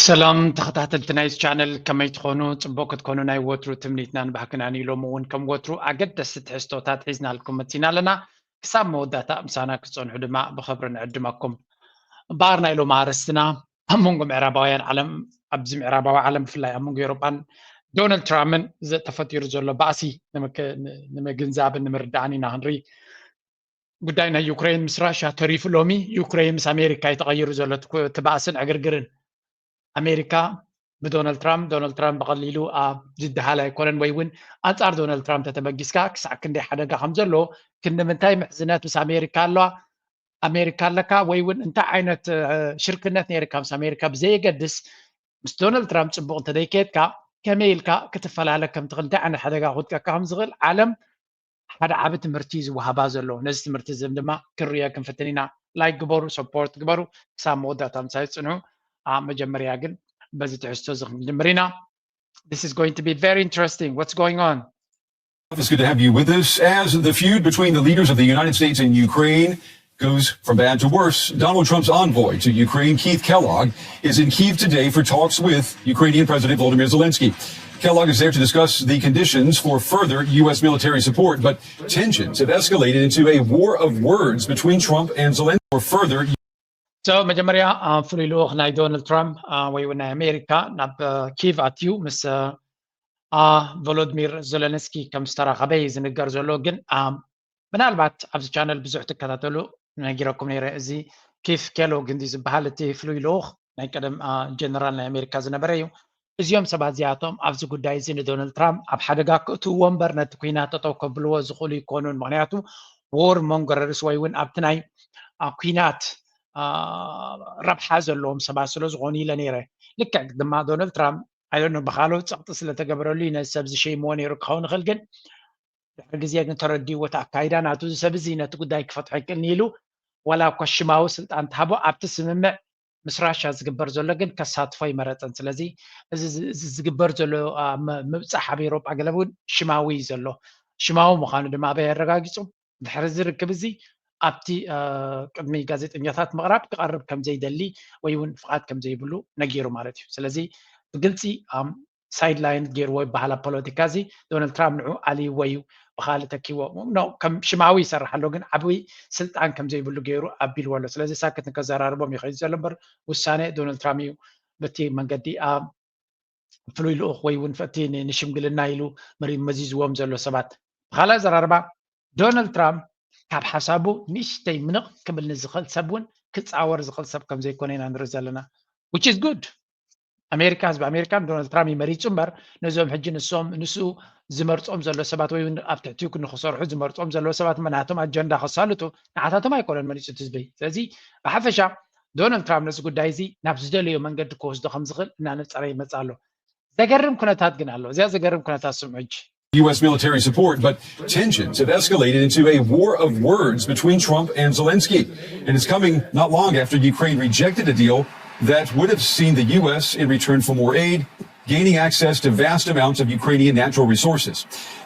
ሰላም ተኸታተልቲ ናይዚ ቻነል፣ ከመይ ትኾኑ? ጽቡቕ ክትኮኑ ናይ ወትሩ ትምኒትናን ባህግናን እዩ። ሎሚ እውን ከም ወትሩ ኣገደስቲ ትሕዝቶታት ሒዝናልኩም መጺና ኣለና። ክሳብ መወዳእታ ምሳና ክትጸንሑ ድማ ብኽብሪ ንዕድመኩም። እምበኣር ናይ ሎሚ ኣርእስትና ኣብ መንጎ ምዕራባውያን ዓለም፣ ኣብዚ ምዕራባዊ ዓለም ብፍላይ ኣብ መንጎ ኤውሮጳን ዶናልድ ትራምፕን ተፈጢሩ ዘሎ ባእሲ ንምክ-፣ ንምግንዛብን ንምርዳእን ኢና ክንርኢ። ጉዳይ ናይ ዩክሬን ምስ ራሽያ ተሪፉ ሎሚ ዩክሬን ምስ ኣሜሪካ እዩ ተቐይሩ ዘሎ እቲ ኩ-፣ እቲ ባእስን ዕግርግርን። ኣሜሪካ ብዶናልድ ትራምፕ፣ ዶናልድ ትራምፕ ብቐሊሉ ኣብ ዝደሃል ኣይኮነን፣ ወይ እውን ኣንጻር ዶናልድ ትራምፕ ተተበጊስካ ክሳዕ ክንደይ ሓደጋ ከም ዘሎ፣ ክንዲ ምንታይ ምሕዝነት ምስ ኣሜሪካ ኣለዋ፣ ኣሜሪካ ኣለካ፣ ወይ እውን እንታይ ዓይነት ሽርክነት ነይርካ ምስ ኣሜሪካ ብዘየገድስ፣ ምስ ዶናልድ ትራምፕ ጽቡቕ እንተደይከየድካ ከመይ ኢልካ ክትፈላለ ከም ትኽእል፣ እንታይ ዓይነት ሓደጋ ክውድቀካ ከም ዝኽእል ዓለም ሓደ ዓቢ ትምህርቲ ዝወሃባ ዘሎ። ነዚ ትምህርቲ እዚ ድማ ክንሪኦ ክንፍትን ኢና። ላይክ ግበሩ፣ ሰፖርት ግበሩ፣ ክሳብ መወዳእታ ምሳይ ጽንሑ። ኣብ መጀመርያ ግን በዚ ትሕዝቶ እዚ ክንጅምር ኢና። This is going to be very interesting. What's going on? It's good to have you with us as the feud between the leaders of the United States and Ukraine goes from bad to worse. Donald Trump's envoy to Ukraine, Keith Kellogg, is in Kyiv today for talks with Ukrainian President Volodymyr Zelensky. Kellogg is there to discuss the conditions for further U S military support, but tensions have escalated into a war of words between Trump and Zelensky. For further So መጀመርያ ፍሉይ ልኡኽ ናይ ዶናልድ ትራምፕ ወይ እውን ናይ ኣሜሪካ ናብ ኪቭ ኣትዩ ምስ ቮሎድሚር ዘለንስኪ ከም ዝተራኸበ እዩ ዝንገር ዘሎ። ግን ምናልባት ኣብዚ ቻነል ብዙሕ ትከታተሉ ነጊረኩም ነይረ። እዚ ኪፍ ኬሎግ እንዲ ዝበሃል እቲ ፍሉይ ልኡኽ ናይ ቀደም ጀነራል ናይ ኣሜሪካ ዝነበረ እዩ። እዚኦም ሰባት እዚኣቶም ኣብዚ ጉዳይ እዚ ንዶናልድ ትራምፕ ኣብ ሓደጋ ክእትውዎ እምበር ነቲ ኩናት ጠጠው ከብልዎ ዝኽእሉ ይኮኑን። ምክንያቱ ዎር ሞንገረርስ ወይ እውን ኣብቲ ናይ ኩናት ረብሓ ዘለዎም ሰባት ስለ ዝኾኑ ኢለ ነይረ። ልክዕ ድማ ዶናልድ ትራምፕ ኣይደኖ ብካልኦት ፀቕጢ ስለተገበረሉ እዩ ነዚ ሰብ ዝሸይምዎ ነይሩ ክኸውን ይኽእል። ግን ድሕሪ ግዜ ግን ተረዲእዎ እቲ ኣካይዳ ናቱ፣ እዚ ሰብ እዚ ነቲ ጉዳይ ክፈትሖ ኣይክእልን ኢሉ ዋላ እኳ ሽማዊ ስልጣን ተሃቦ ኣብቲ ስምምዕ ምስ ራሻ ዝግበር ዘሎ ግን ከሳትፎ ኣይመረፀን። ስለዚ እዚ ዝግበር ዘሎ ምብፃሕ ኣብ ኤሮጳ ገለ እውን ሽማዊ እዩ ዘሎ። ሽማዊ ምዃኑ ድማ ኣበይ ኣረጋጊፁ? ድሕሪ እዚ ርክብ እዚ ኣብቲ ቅድሚ ጋዜጠኛታት ምቕራብ ክቐርብ ከም ዘይደሊ ወይ እውን ፍቓድ ከም ዘይብሉ ነጊሩ ማለት እዩ። ስለዚ ብግልፂ ሳይድ ላይን ገይርዎ ይበሃል ኣብ ፖለቲካ እዚ። ዶናልድ ትራምፕ ንዑ ኣልይዎ እዩ፣ ብኻልእ ተኪዎ። ኖ፣ ከም ሽማዊ ይሰርሕ ኣሎ፣ ግን ዓብይ ስልጣን ከም ዘይብሉ ገይሩ ኣቢልዎ ኣሎ። ስለዚ ሳክት ንከዘራርቦም እዩ ከይዱ ዘሎ እምበር ውሳነ ዶናልድ ትራምፕ እዩ በቲ መንገዲ ፍሉይ ልኡኽ ወይ እውን ፈቲ ንሽምግልና ኢሉ መዚዝዎም ዘሎ ሰባት። ብኻልእ ኣዘራርባ ዶናልድ ትራምፕ ካብ ሓሳቡ ንእሽተይ ምንቕ ክብል ንዝኽእል ሰብ እውን ክፃወር ዝኽእል ሰብ ከም ዘይኮነ ኢና ንርኢ ዘለና። Which is good። ኣሜሪካ፣ ህዝቢ ኣሜሪካ ንዶናልድ ትራምፕ ይመሪፁ እምበር ነዞም ሕጂ ንሶም ንሱ ዝመርፆም ዘሎ ሰባት ወይ እውን ኣብ ትሕቲኡ ንክሰርሑ ዝመርፆም ዘሎ ሰባት መናቶም ኣጀንዳ ከሳልጡ ንዓታቶም ኣይኮነን መሪፁ እቲ ህዝቢ። ስለዚ ብሓፈሻ ዶናልድ ትራምፕ ነዚ ጉዳይ እዚ ናብ ዝደለዮ መንገዲ ክወስዶ ከም ዝኽእል እናነፀረ ይመፅእ ኣሎ። ዘገርም ኩነታት ግን ኣሎ። እዚኣ ዘገርም ኩነታት ስምዑ ሕጂ። U S military support, but tensions have escalated into a war of words between Trump and Zelensky. And it's coming not long after Ukraine rejected a deal that would have seen the U S, in return for more aid, gaining access to vast amounts of Ukrainian natural resources.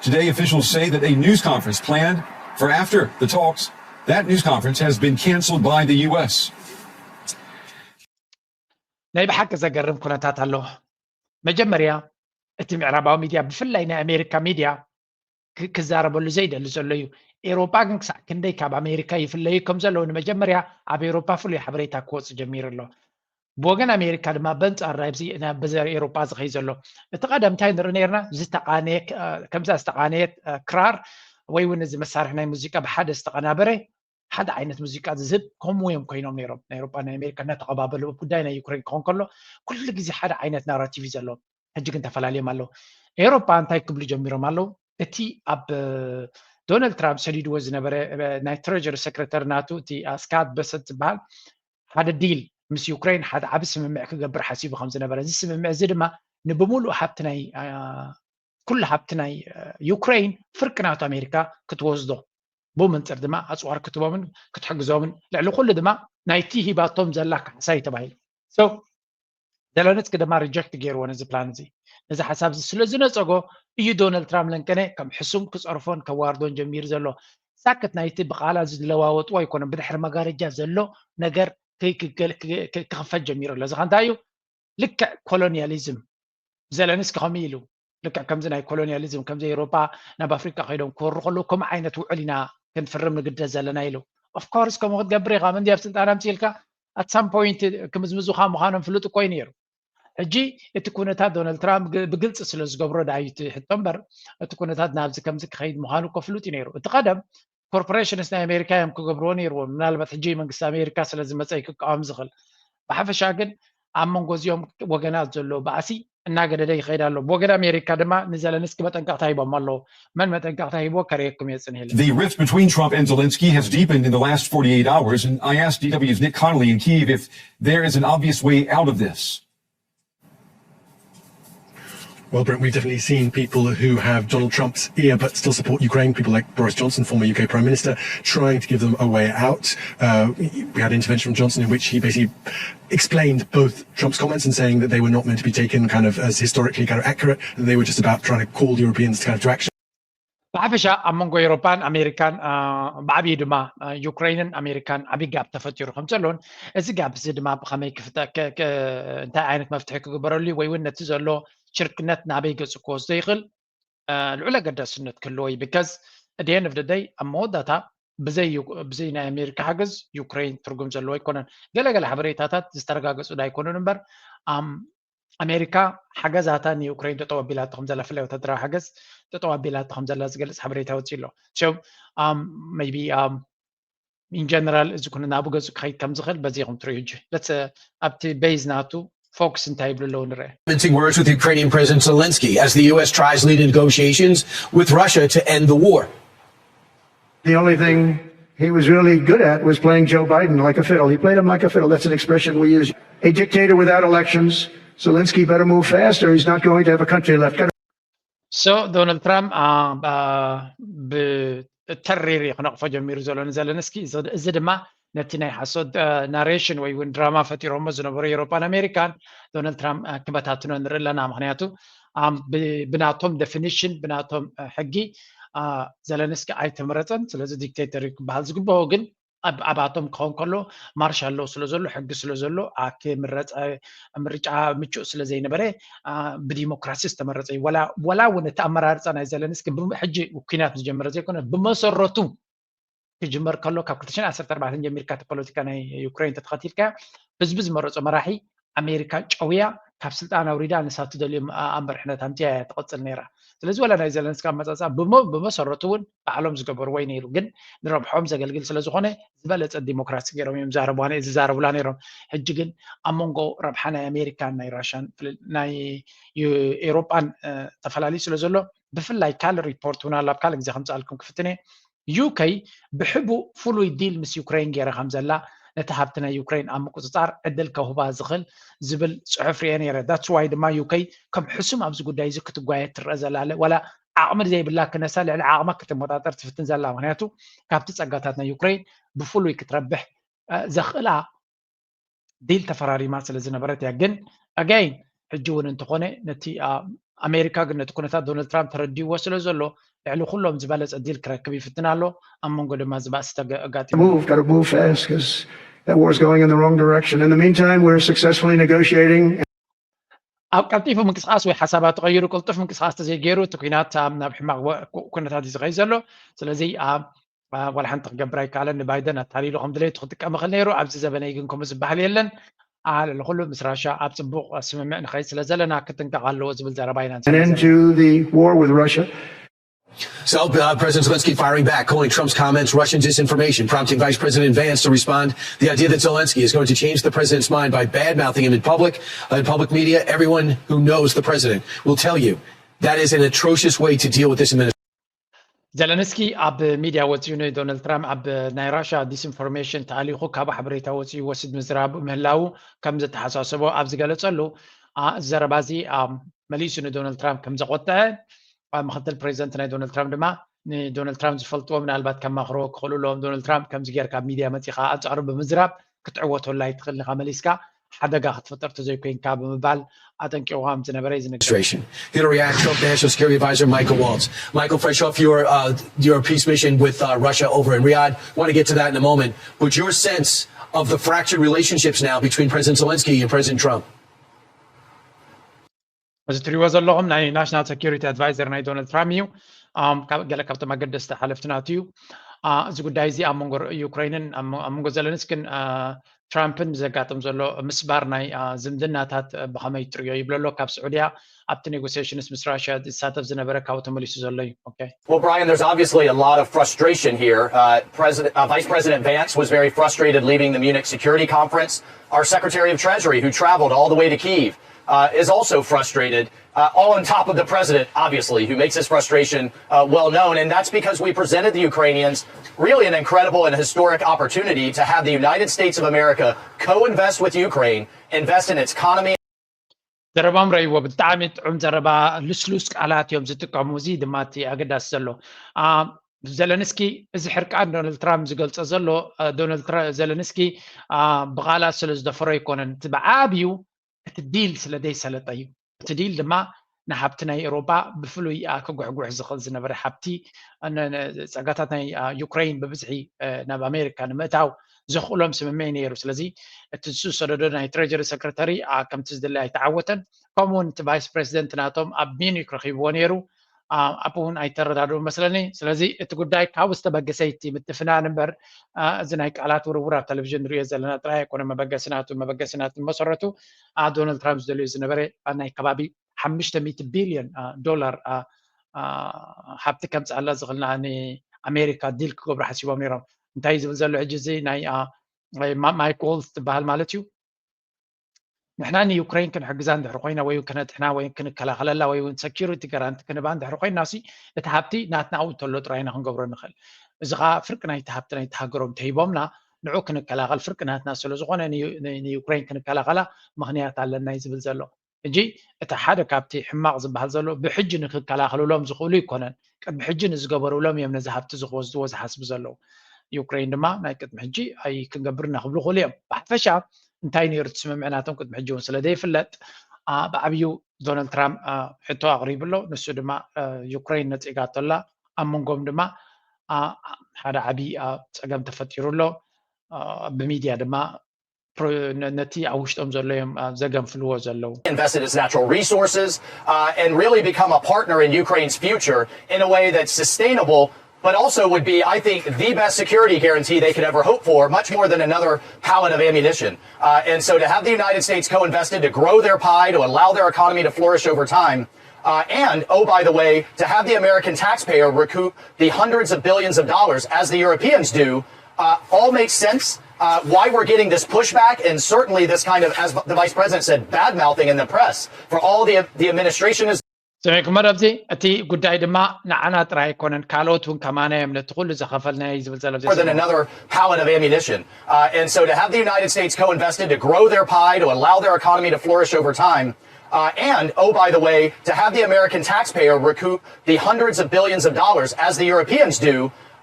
Today, officials say that a news conference planned for after the talks, that news conference has been canceled by the U S. ናይ ብሓቂ ዘገርም ኩነታት ኣሎ። መጀመርያ እቲ ምዕራባዊ ሚድያ ብፍላይ ናይ ኣሜሪካ ሚድያ ክዛረበሉ ዘይደሊ ዘሎ እዩ። ኤሮጳ ግን ክሳዕ ክንደይ ካብ ኣሜሪካ ይፍለዩ ከም ዘለዉ ንመጀመርያ ኣብ ኤሮጳ ፍሉይ ሓበሬታ ክወፅእ ጀሚሩ ኣሎ። ብወገን ኣሜሪካ ድማ በንጻር ናይዚ በዘር ኤሮጳ ዝኸይ ዘሎ እቲ ቀደም እንታይ ንርኢ ነርና ዝተቃነየ ከምዛ ዝተቃነየት ክራር ወይ እውን እዚ መሳርሒ ናይ ሙዚቃ ብሓደ ዝተቀናበረ ሓደ ዓይነት ሙዚቃ ዝዝህብ ከምኡ እዮም ኮይኖም ነይሮም ናይ ኤሮጳ ናይ ኣሜሪካ እናተቀባበሉ ጉዳይ ናይ ዩክሬን ክኾን ከሎ ኩሉ ግዜ ሓደ ዓይነት ናራቲቭ እዩ ዘለዎም። ሕጂ ግን ተፈላለዮም ኣለዉ። ኤውሮጳ እንታይ ክብሉ ጀሚሮም ኣለዉ? እቲ ኣብ ዶናልድ ትራምፕ ሰዲድዎ ዝነበረ ናይ ትሬጀሪ ሰክረተሪ ናቱ እቲ ስካት በሰት ዝበሃል ሓደ ዲል ምስ ዩክሬን ሓደ ዓቢ ስምምዕ ክገብር ሓሲቡ ከም ዝነበረ እዚ ስምምዕ እዚ ድማ ንብሙሉእ ሃብቲ ናይ ኩሉ ሃብቲ ናይ ዩክሬን ፍርቂ ናቱ ኣሜሪካ ክትወስዶ ብመንፅር ድማ ኣፅዋር ክትቦምን ክትሕግዞምን ልዕሊ ኩሉ ድማ ናይቲ ሂባቶም ዘላ ካሕሳ እዩ ተባሂሉ። ዘለንስኪ ድማ ሪጀክት ገይርዎ ነዚ ፕላን እዚ። ነዚ ሓሳብ እዚ ስለ ዝነፀጎ እዩ ዶናልድ ትራምፕ ለንቀነ ከም ሕሱም ክፀርፎን ከዋርዶን ጀሚሩ ዘሎ። ሳክት ናይቲ ብቃላ ዝለዋወጥዎ ኣይኮነን ብድሕሪ መጋረጃ ዘሎ ነገር ክኽፈት ጀሚሩ ኣሎ። እዚ ከ እንታይ እዩ? ልክዕ ኮሎኒያሊዝም። ዘለንስኪ ከምኡ ኢሉ፣ ልክዕ ከምዚ ናይ ኮሎኒያሊዝም፣ ከምዚ ኤውሮጳ ናብ ኣፍሪቃ ከይዶም ክወሩ ከለዉ ከምኡ ዓይነት ውዕል ኢና ክንፍርም ንግደድ ዘለና ኢሉ። ኦፍኮርስ ከምኡ ክትገብር ኢኻ፣ ምንዲ ኣብ ስልጣን ኣምፅልካ ኣት ሳም ፖይንት ክምዝምዙኻ ምዃኖም ፍሉጥ እኮ እዩ ነይሩ። ሕጂ እቲ ኩነታት ዶናልድ ትራምፕ ግ- ብግልፂ ስለ ዝገብሮ ዳዩ እቲ ሕቶ እምበር፣ እቲ ኩነታት ናብዚ ከምዚ ክኸይድ ምዃኑ እኮ ፍሉጥ እዩ ነይሩ። እቲ ቀደም ኮርፖሬሽንስ ናይ ኣሜሪካ እዮም ክገብርዎ ነይርዎም፣ ምናልባት ሕጂ መንግስቲ ኣሜሪካ ስለ ዝመፀ እዩ ክቃወም ዝኽእል። ብሓፈሻ ግን ኣብ መንጎ እዚኦም ወገናት ዘሎ ባእሲ እናገደደ ይኸይድ ኣሎ። ብወገን ኣሜሪካ ድማ ንዘለንስኪ መጠንቀቕታ ሂቦም ኣለዉ። መን መጠንቀቕታ ሂቦ ከርእየኩም እየ ጽንሕ ኢለ። The rift between Trump and Zelensky has deepened in the last forty-eight hours, and I asked D W's Nick Connolly in Kyiv if there is an obvious way out of this. Well, Brent, we've definitely seen people who have Donald Trump's ear but still support Ukraine, people like Boris Johnson, former U K Prime Minister, trying to give them a way out. Uh, we had an intervention from Johnson in which he basically explained both Trump's comments and saying that they were not meant to be taken kind of as historically kind of accurate, that they were just about trying to call Europeans kind of to action. ብሓፈሻ ኣብ መንጎ ኤውሮፓን ኣሜሪካን ብዓብዪ ድማ ዩክሬንን ኣሜሪካን ዓብዪ ጋብ ተፈጢሩ ከም ዘሎን እዚ ጋብ እዚ ድማ ብኸመይ ክፍተ እንታይ ዓይነት መፍትሒ ክግበረሉ ወይ እውን ነቲ ዘሎ ሽርክነት ናበይ ገጹ ክወስዶ ይኽእል ልዑል ኣገዳስነት ክህልዎ እዩ። ቢካዝ ኣት ኤንድ ኦፍ ደይ ኣብ መወዳእታ ብዘይ ብዘይ ናይ ኣሜሪካ ሓገዝ ዩክሬን ትርጉም ዘለዎ ኣይኮነን። ገለገለ ሓበሬታታት ዝተረጋገጹ ዳይኮኑን እምበር ኣሜሪካ ሓገዛታ ንዩክሬን ጠጠው ኣቢላቶ ከም ዘላ ፍላይ ወታደራዊ ሓገዝ ጠጠው ኣቢላቶ ከም ዘላ ዝገልጽ ሓበሬታ ወፂ ኣሎ። So maybe in general እዚ ኩነ ናብኡ ገፁ ክኸይድ ከም ዝኽእል በዚ ኢኹም ትሪኡ። ሕጂ ለትስ ኣብቲ ቤዝ ናቱ ፎክስ እንታይ ይብሉ ኣለዉ ንርአ። Commencing words with Ukrainian President Zelensky as the U S tries lead negotiations with Russia to end the war. The only thing he was really good at was playing Joe Biden like a fiddle. He played him like a fiddle. That's an expression we use. A dictator without elections, Zelensky better move fast or he's not going to have a country left. So ዶናልድ ትራምፕ ብተሪር እዩ ክነቕፎ ጀሚሩ ዘሎ ንዘለንስኪ። እዚ ድማ ነቲ ናይ ሓሶት ናሬሽን ወይ እውን ድራማ ፈጢሮሞ ዝነበሩ ኤውሮፓን ኣሜሪካን ዶናልድ ትራምፕ ክበታትኖ ንርኢ ኣለና። ምክንያቱ ብናቶም ደፊኒሽን ብናቶም ሕጊ ዘለንስኪ ኣይተመረፀን። ስለዚ ዲክቴተር ክበሃል ዝግበኦ ግን ኣባቶም ክኸውን ከሎ ማርሻ ሎው ስለ ዘሎ ሕጊ ስለ ዘሎ ክምረፀ ምርጫ ምቹእ ስለ ዘይነበረ ብዲሞክራሲ ዝተመረፀ እዩ። ወላ እውን እቲ ኣመራርፃ ናይ ዘለንስኪ ሕጂ ኩናት ዝጀመረ ዘይኮነ ብመሰረቱ ክጅመር ከሎ ካብ ክልተ ሽሕን ዓሰርተ ኣርባዕተን ጀሚርካ እቲ ፖለቲካ ናይ ዩክሬን ተተኸቲልካ ህዝቢ ዝመረፆ መራሒ ኣሜሪካ ጨውያ ካብ ስልጣን ኣውሪዳ ንሳ ትደልዮ ኣንበር ሕነት ኣምፅያ እያ ትቐፅል ነይራ። ስለዚ ወላ ናይ ዘለንስካ ኣመፃፅኣ ብመሰረቱ እውን ባዕሎም ዝገበርዎ እዩ ነይሩ፣ ግን ንረብሖም ዘገልግል ስለዝኾነ ዝበለፀ ዲሞክራሲ ገይሮም እዮም ዛረብዋ ዝዛረቡላ ነይሮም። ሕጂ ግን ኣብ መንጎ ረብሓ ናይ ኣሜሪካን ናይ ራሽያን ናይ ኤውሮጳን ተፈላለዩ ስለ ዘሎ ብፍላይ ካልእ ሪፖርት እውን ኣሎ፣ ኣብ ካልእ ግዜ ከምፅኣልኩም ክፍትን እየ። ዩከይ ብሕቡእ ፍሉይ ዲል ምስ ዩክሬን ገይራ ከም ዘላ ነቲ ሃብቲ ናይ ዩክሬን ኣብ ምቁፅፃር ዕድል ከውህባ ዝኽእል ዝብል ፅሑፍ ሪኤ ነይረ። ዳትስ ዋይ ድማ ዩከይ ከም ሕሱም ኣብዚ ጉዳይ እዚ ክትጓየ ትረአ ዘላ ኣለ ዋላ ዓቕሚ ዘይብላ ክነሳ ልዕሊ ዓቕማ ክትመጣጠር ትፍትን ዘላ ምክንያቱ ካብቲ ፀጋታት ናይ ዩክሬን ብፍሉይ ክትረብሕ ዘኽእላ ዲል ተፈራሪማ ስለ ዝነበረት እያ። ግን ኣጋይን ሕጂ እውን እንተኾነ ነቲ ኣሜሪካ ግን ነቲ ኩነታት ዶናልድ ትራምፕ ተረዲዎ ስለ ዘሎ ልዕሊ ኩሎም ዝበለፀ ዲል ክረክብ ይፍትን ኣሎ። ኣብ መንጎ ድማ ዝባእሲ ተጋጢሙ። Move, got to move fast because that war is going in the wrong direction. In the meantime, we're successfully negotiating. ኣብ ቀልጢፉ ምንቅስቃስ ወይ ሓሳባት ተቐይሩ ቅልጡፍ ምንቅስቃስ ተዘይገይሩ እቲ ኩናት ናብ ሕማቕ ኩነታት እዩ ዝኸይ ዘሎ። ስለዚ ዋላ ሓንቲ ክገብር ኣይከኣለን። ንባይደን ኣታሊሉ ከም ድሌቱ ክጥቀም ይኽእል ነይሩ። ኣብዚ ዘበነይ ግን ከምኡ ዝበሃል የለን። ኣለ ኩሉ ምስ ራሻ ኣብ ፅቡቕ ስምምዕ ንኸይድ ስለ ዘለና ክትንቀቕ ኣለዎ ዝብል ዘረባ ኢና An end to the war with Russia. So uh, President Zelensky firing back, calling Trump's comments Russian disinformation, prompting Vice President Vance to respond. The idea that Zelensky is going to change the president's mind by bad mouthing him in public, uh, in public media, everyone who knows the president will tell you that is an atrocious way to deal with this administration. ዘለንስኪ ኣብ ሚድያ ወፂኡ ንዶናልድ ትራምፕ ኣብ ናይ ራሽያ ዲስኢንፎርሜሽን ተኣሊኹ ካብ ሓበሬታ ወፂኡ ይወስድ ምዝራብ ምህላዉ ከም ዘተሓሳሰቦ ኣብ ዝገለፀሉ ዘረባ እዚ መሊሱ ንዶናልድ ትራምፕ ከም ዘቆጠዐ ምክትል ፕሬዚደንት ናይ ዶናልድ ትራምፕ ድማ ንዶናልድ ትራምፕ ዝፈልጥዎ ምናልባት ከማኽርዎ ክኽእሉ ኣለዎም። ዶናልድ ትራምፕ ከምዚ ጌርካ ኣብ ሚድያ መፂኻ ኣንፃሩ ብምዝራብ ክትዕወተሉ ኣይትኽእልን ኢኻ መሊስካ ሓደጋ ክትፈጥር ተዘይኮይንካ ብምባል ኣጠንቂቑ ከም ዝነበረ እዩ ዝነገር። Administration. Here to react, Trump National Security Advisor Michael Waltz. Michael, fresh off your uh, your peace mission with uh, Russia over in Riyadh, want to get to that in a moment. But your sense of the fractured relationships now between President Zelensky and President Trump? እዚ ትሪእዎ ዘለኹም ናይ ናሽናል ሴኩሪቲ ኣድቫይዘር ናይ ዶናልድ ትራምፕ እዩ። ገለ ካብቶም ኣገደስቲ ሓለፍትናት እዩ። እዚ ጉዳይ እዚ ኣብ መንጎ ዩክሬንን ኣብ መንጎ ዘለንስክን ትራምፕን ዘጋጥም ዘሎ ምስባር ናይ ዝምድናታት ብኸመይ ትሪኦ ይብሎ ኣሎ። ካብ ስዑድያ ኣብቲ ኔጎሲሽንስ ምስ ራሽያ ዝሳተፍ ዝነበረ ካብኡ ተመሊሱ ዘሎ እዩ። Well, Brian, there's obviously a lot of frustration here. Uh, President, uh, Vice President Vance was very frustrated leaving the Munich Security Conference. Our Secretary of Treasury, who traveled all the way to Kyiv, uh, is also frustrated, uh, all on top of the president, obviously, who makes his frustration uh, well known. And that's because we presented the Ukrainians really an incredible and historic opportunity to have the United States of America co invest with Ukraine, invest in its economy. ዘረባም ረይዎ ብጣዕሚ ጥዑም ዘረባ፣ ልስሉስ ቃላት እዮም ዝጥቀሙ። እዚ ድማ እቲ ኣገዳሲ ዘሎ ዘለንስኪ፣ እዚ ሕርቃን ዶናልድ ትራምፕ ዝገልጾ ዘሎ ዶናልድ ዘለንስኪ ብቓላት ስለ ዝደፈሮ ኣይኮነን። እቲ ብዓብዩ እቲ ዲል ስለ ዘይሰለጠ እዩ። እቲ ዲል ድማ ንሃብቲ ናይ ኤውሮጳ ብፍሉይ ክጉሕጉሕ ዝኽእል ዝነበረ ሃብቲ፣ ጸጋታት ናይ ዩክሬን ብብዝሒ ናብ ኣሜሪካ ንምእታው ዘኽእሎም ስምምዕ ነይሩ። ስለዚ እቲ ዝሰደዶ ናይ ትሬጀሪ ሰክረተሪ ከምቲ ዝድለ ኣይተዓወተን። ከምኡ እውን እቲ ቫይስ ፕሬዚደንት ናቶም ኣብ ሚኒክ ረኺብዎ ነይሩ። ኣብኡ እውን ኣይተረዳድኡ መስለኒ። ስለዚ እቲ ጉዳይ ካብኡ ዝተበገሰ እቲ ምትፍናን እምበር፣ እዚ ናይ ቃላት ውርውር ኣብ ቴሌቪዥን ንሪኦ ዘለና ጥራይ ኣይኮነ መበገሲ ናቱ። መበገሲ ናቱ መሰረቱ ዶናልድ ትራምፕ ዝደልዮ ዝነበረ ናይ ከባቢ ሓሙሽተ ሚእቲ ቢልዮን ዶላር ሃብቲ ከምፅኣላ ዝኽልና ንኣሜሪካ ዲል ክገብሩ ሓሲቦም ነይሮም። እንታይ ዝብል ዘሎ ሕጂ እዚ ናይ ማይክ ዋልዝ ትበሃል ማለት እዩ። ንሕና ንዩክሬን ክንሕግዛ እንድሕር ኮይና ወይ ከነጥሕና ወይ ክንከላኸለላ ወይ እውን ሰኪሪቲ ጋራንቲ ክንባ እንድሕር ኮይና ሲ እቲ ሃብቲ ናትና ኣብኡ እንተሎ ጥራይ ኢና ክንገብሮ ንኽእል። እዚ ከዓ ፍርቂ ናይቲ ሃብቲ ናይቲ ሃገሮም ተሂቦምና ንዑ ክንከላኸል ፍርቂ ናትና ስለ ዝኾነ ንዩክሬን ክንከላኸላ ምኽንያት ኣለና እዩ ዝብል ዘሎ። ሕጂ እቲ ሓደ ካብቲ ሕማቕ ዝበሃል ዘሎ ብሕጂ ንክከላኸልሎም ዝኽእሉ ኣይኮነን። ቅድሚ ሕጂ ንዝገበሩሎም እዮም ነዚ ሃብቲ ዝክወስድዎ ዝሓስቡ ዘለዉ። ዩክሬን ድማ ናይ ቅድሚ ሕጂ ኣይክንገብር ኢና ክብሉ ክእሉ እዮም። ብሓፈሻ እንታይ ነይሩ እቲ ስምምዕ ናቶም ቅድሚ ሕጂ እውን ስለ ዘይፍለጥ ብዓብዩ ዶናልድ ትራምፕ ሕቶ ኣቕሪቡ ኣሎ። ንሱ ድማ ዩክሬን ነፂጋቶ ኣላ። ኣብ መንጎም ድማ ሓደ ዓብዪ ፀገም ተፈጢሩ ኣሎ። ብሚድያ ድማ ነቲ ኣብ ውሽጦም ዘሎ እዮም ዘገንፍልዎ ዘለዉ። Invested its natural resources uh, and really become a partner in Ukraine's future in a way that's sustainable, but also would be, I think, the best security guarantee they could ever hope for, much more than another pallet of ammunition. Uh, and so to have the United States co invested to grow their pie, to allow their economy to flourish over time, uh, and, oh, by the way, to have the American taxpayer recoup the hundreds of billions of dollars, as the Europeans do, uh, all makes sense. Uh, why we're getting this pushback and certainly this kind of, as the vice president said, bad mouthing in the press for all the, the administration is. ሰሚዕኩም መደብ እዚ እቲ ጉዳይ ድማ ንዓና ጥራይ ኣይኮነን፣ ካልኦት እውን ከማና እዮም ነቲ ኩሉ ዝኸፈልናዮ ዝብል ዘሎ more than another pallet of ammunition. Uh, and so to have the United States co-invested to grow their pie, to allow their economy to flourish over time, uh, and, oh, by the way, to have the American taxpayer recoup the hundreds of billions of dollars, as the Europeans do,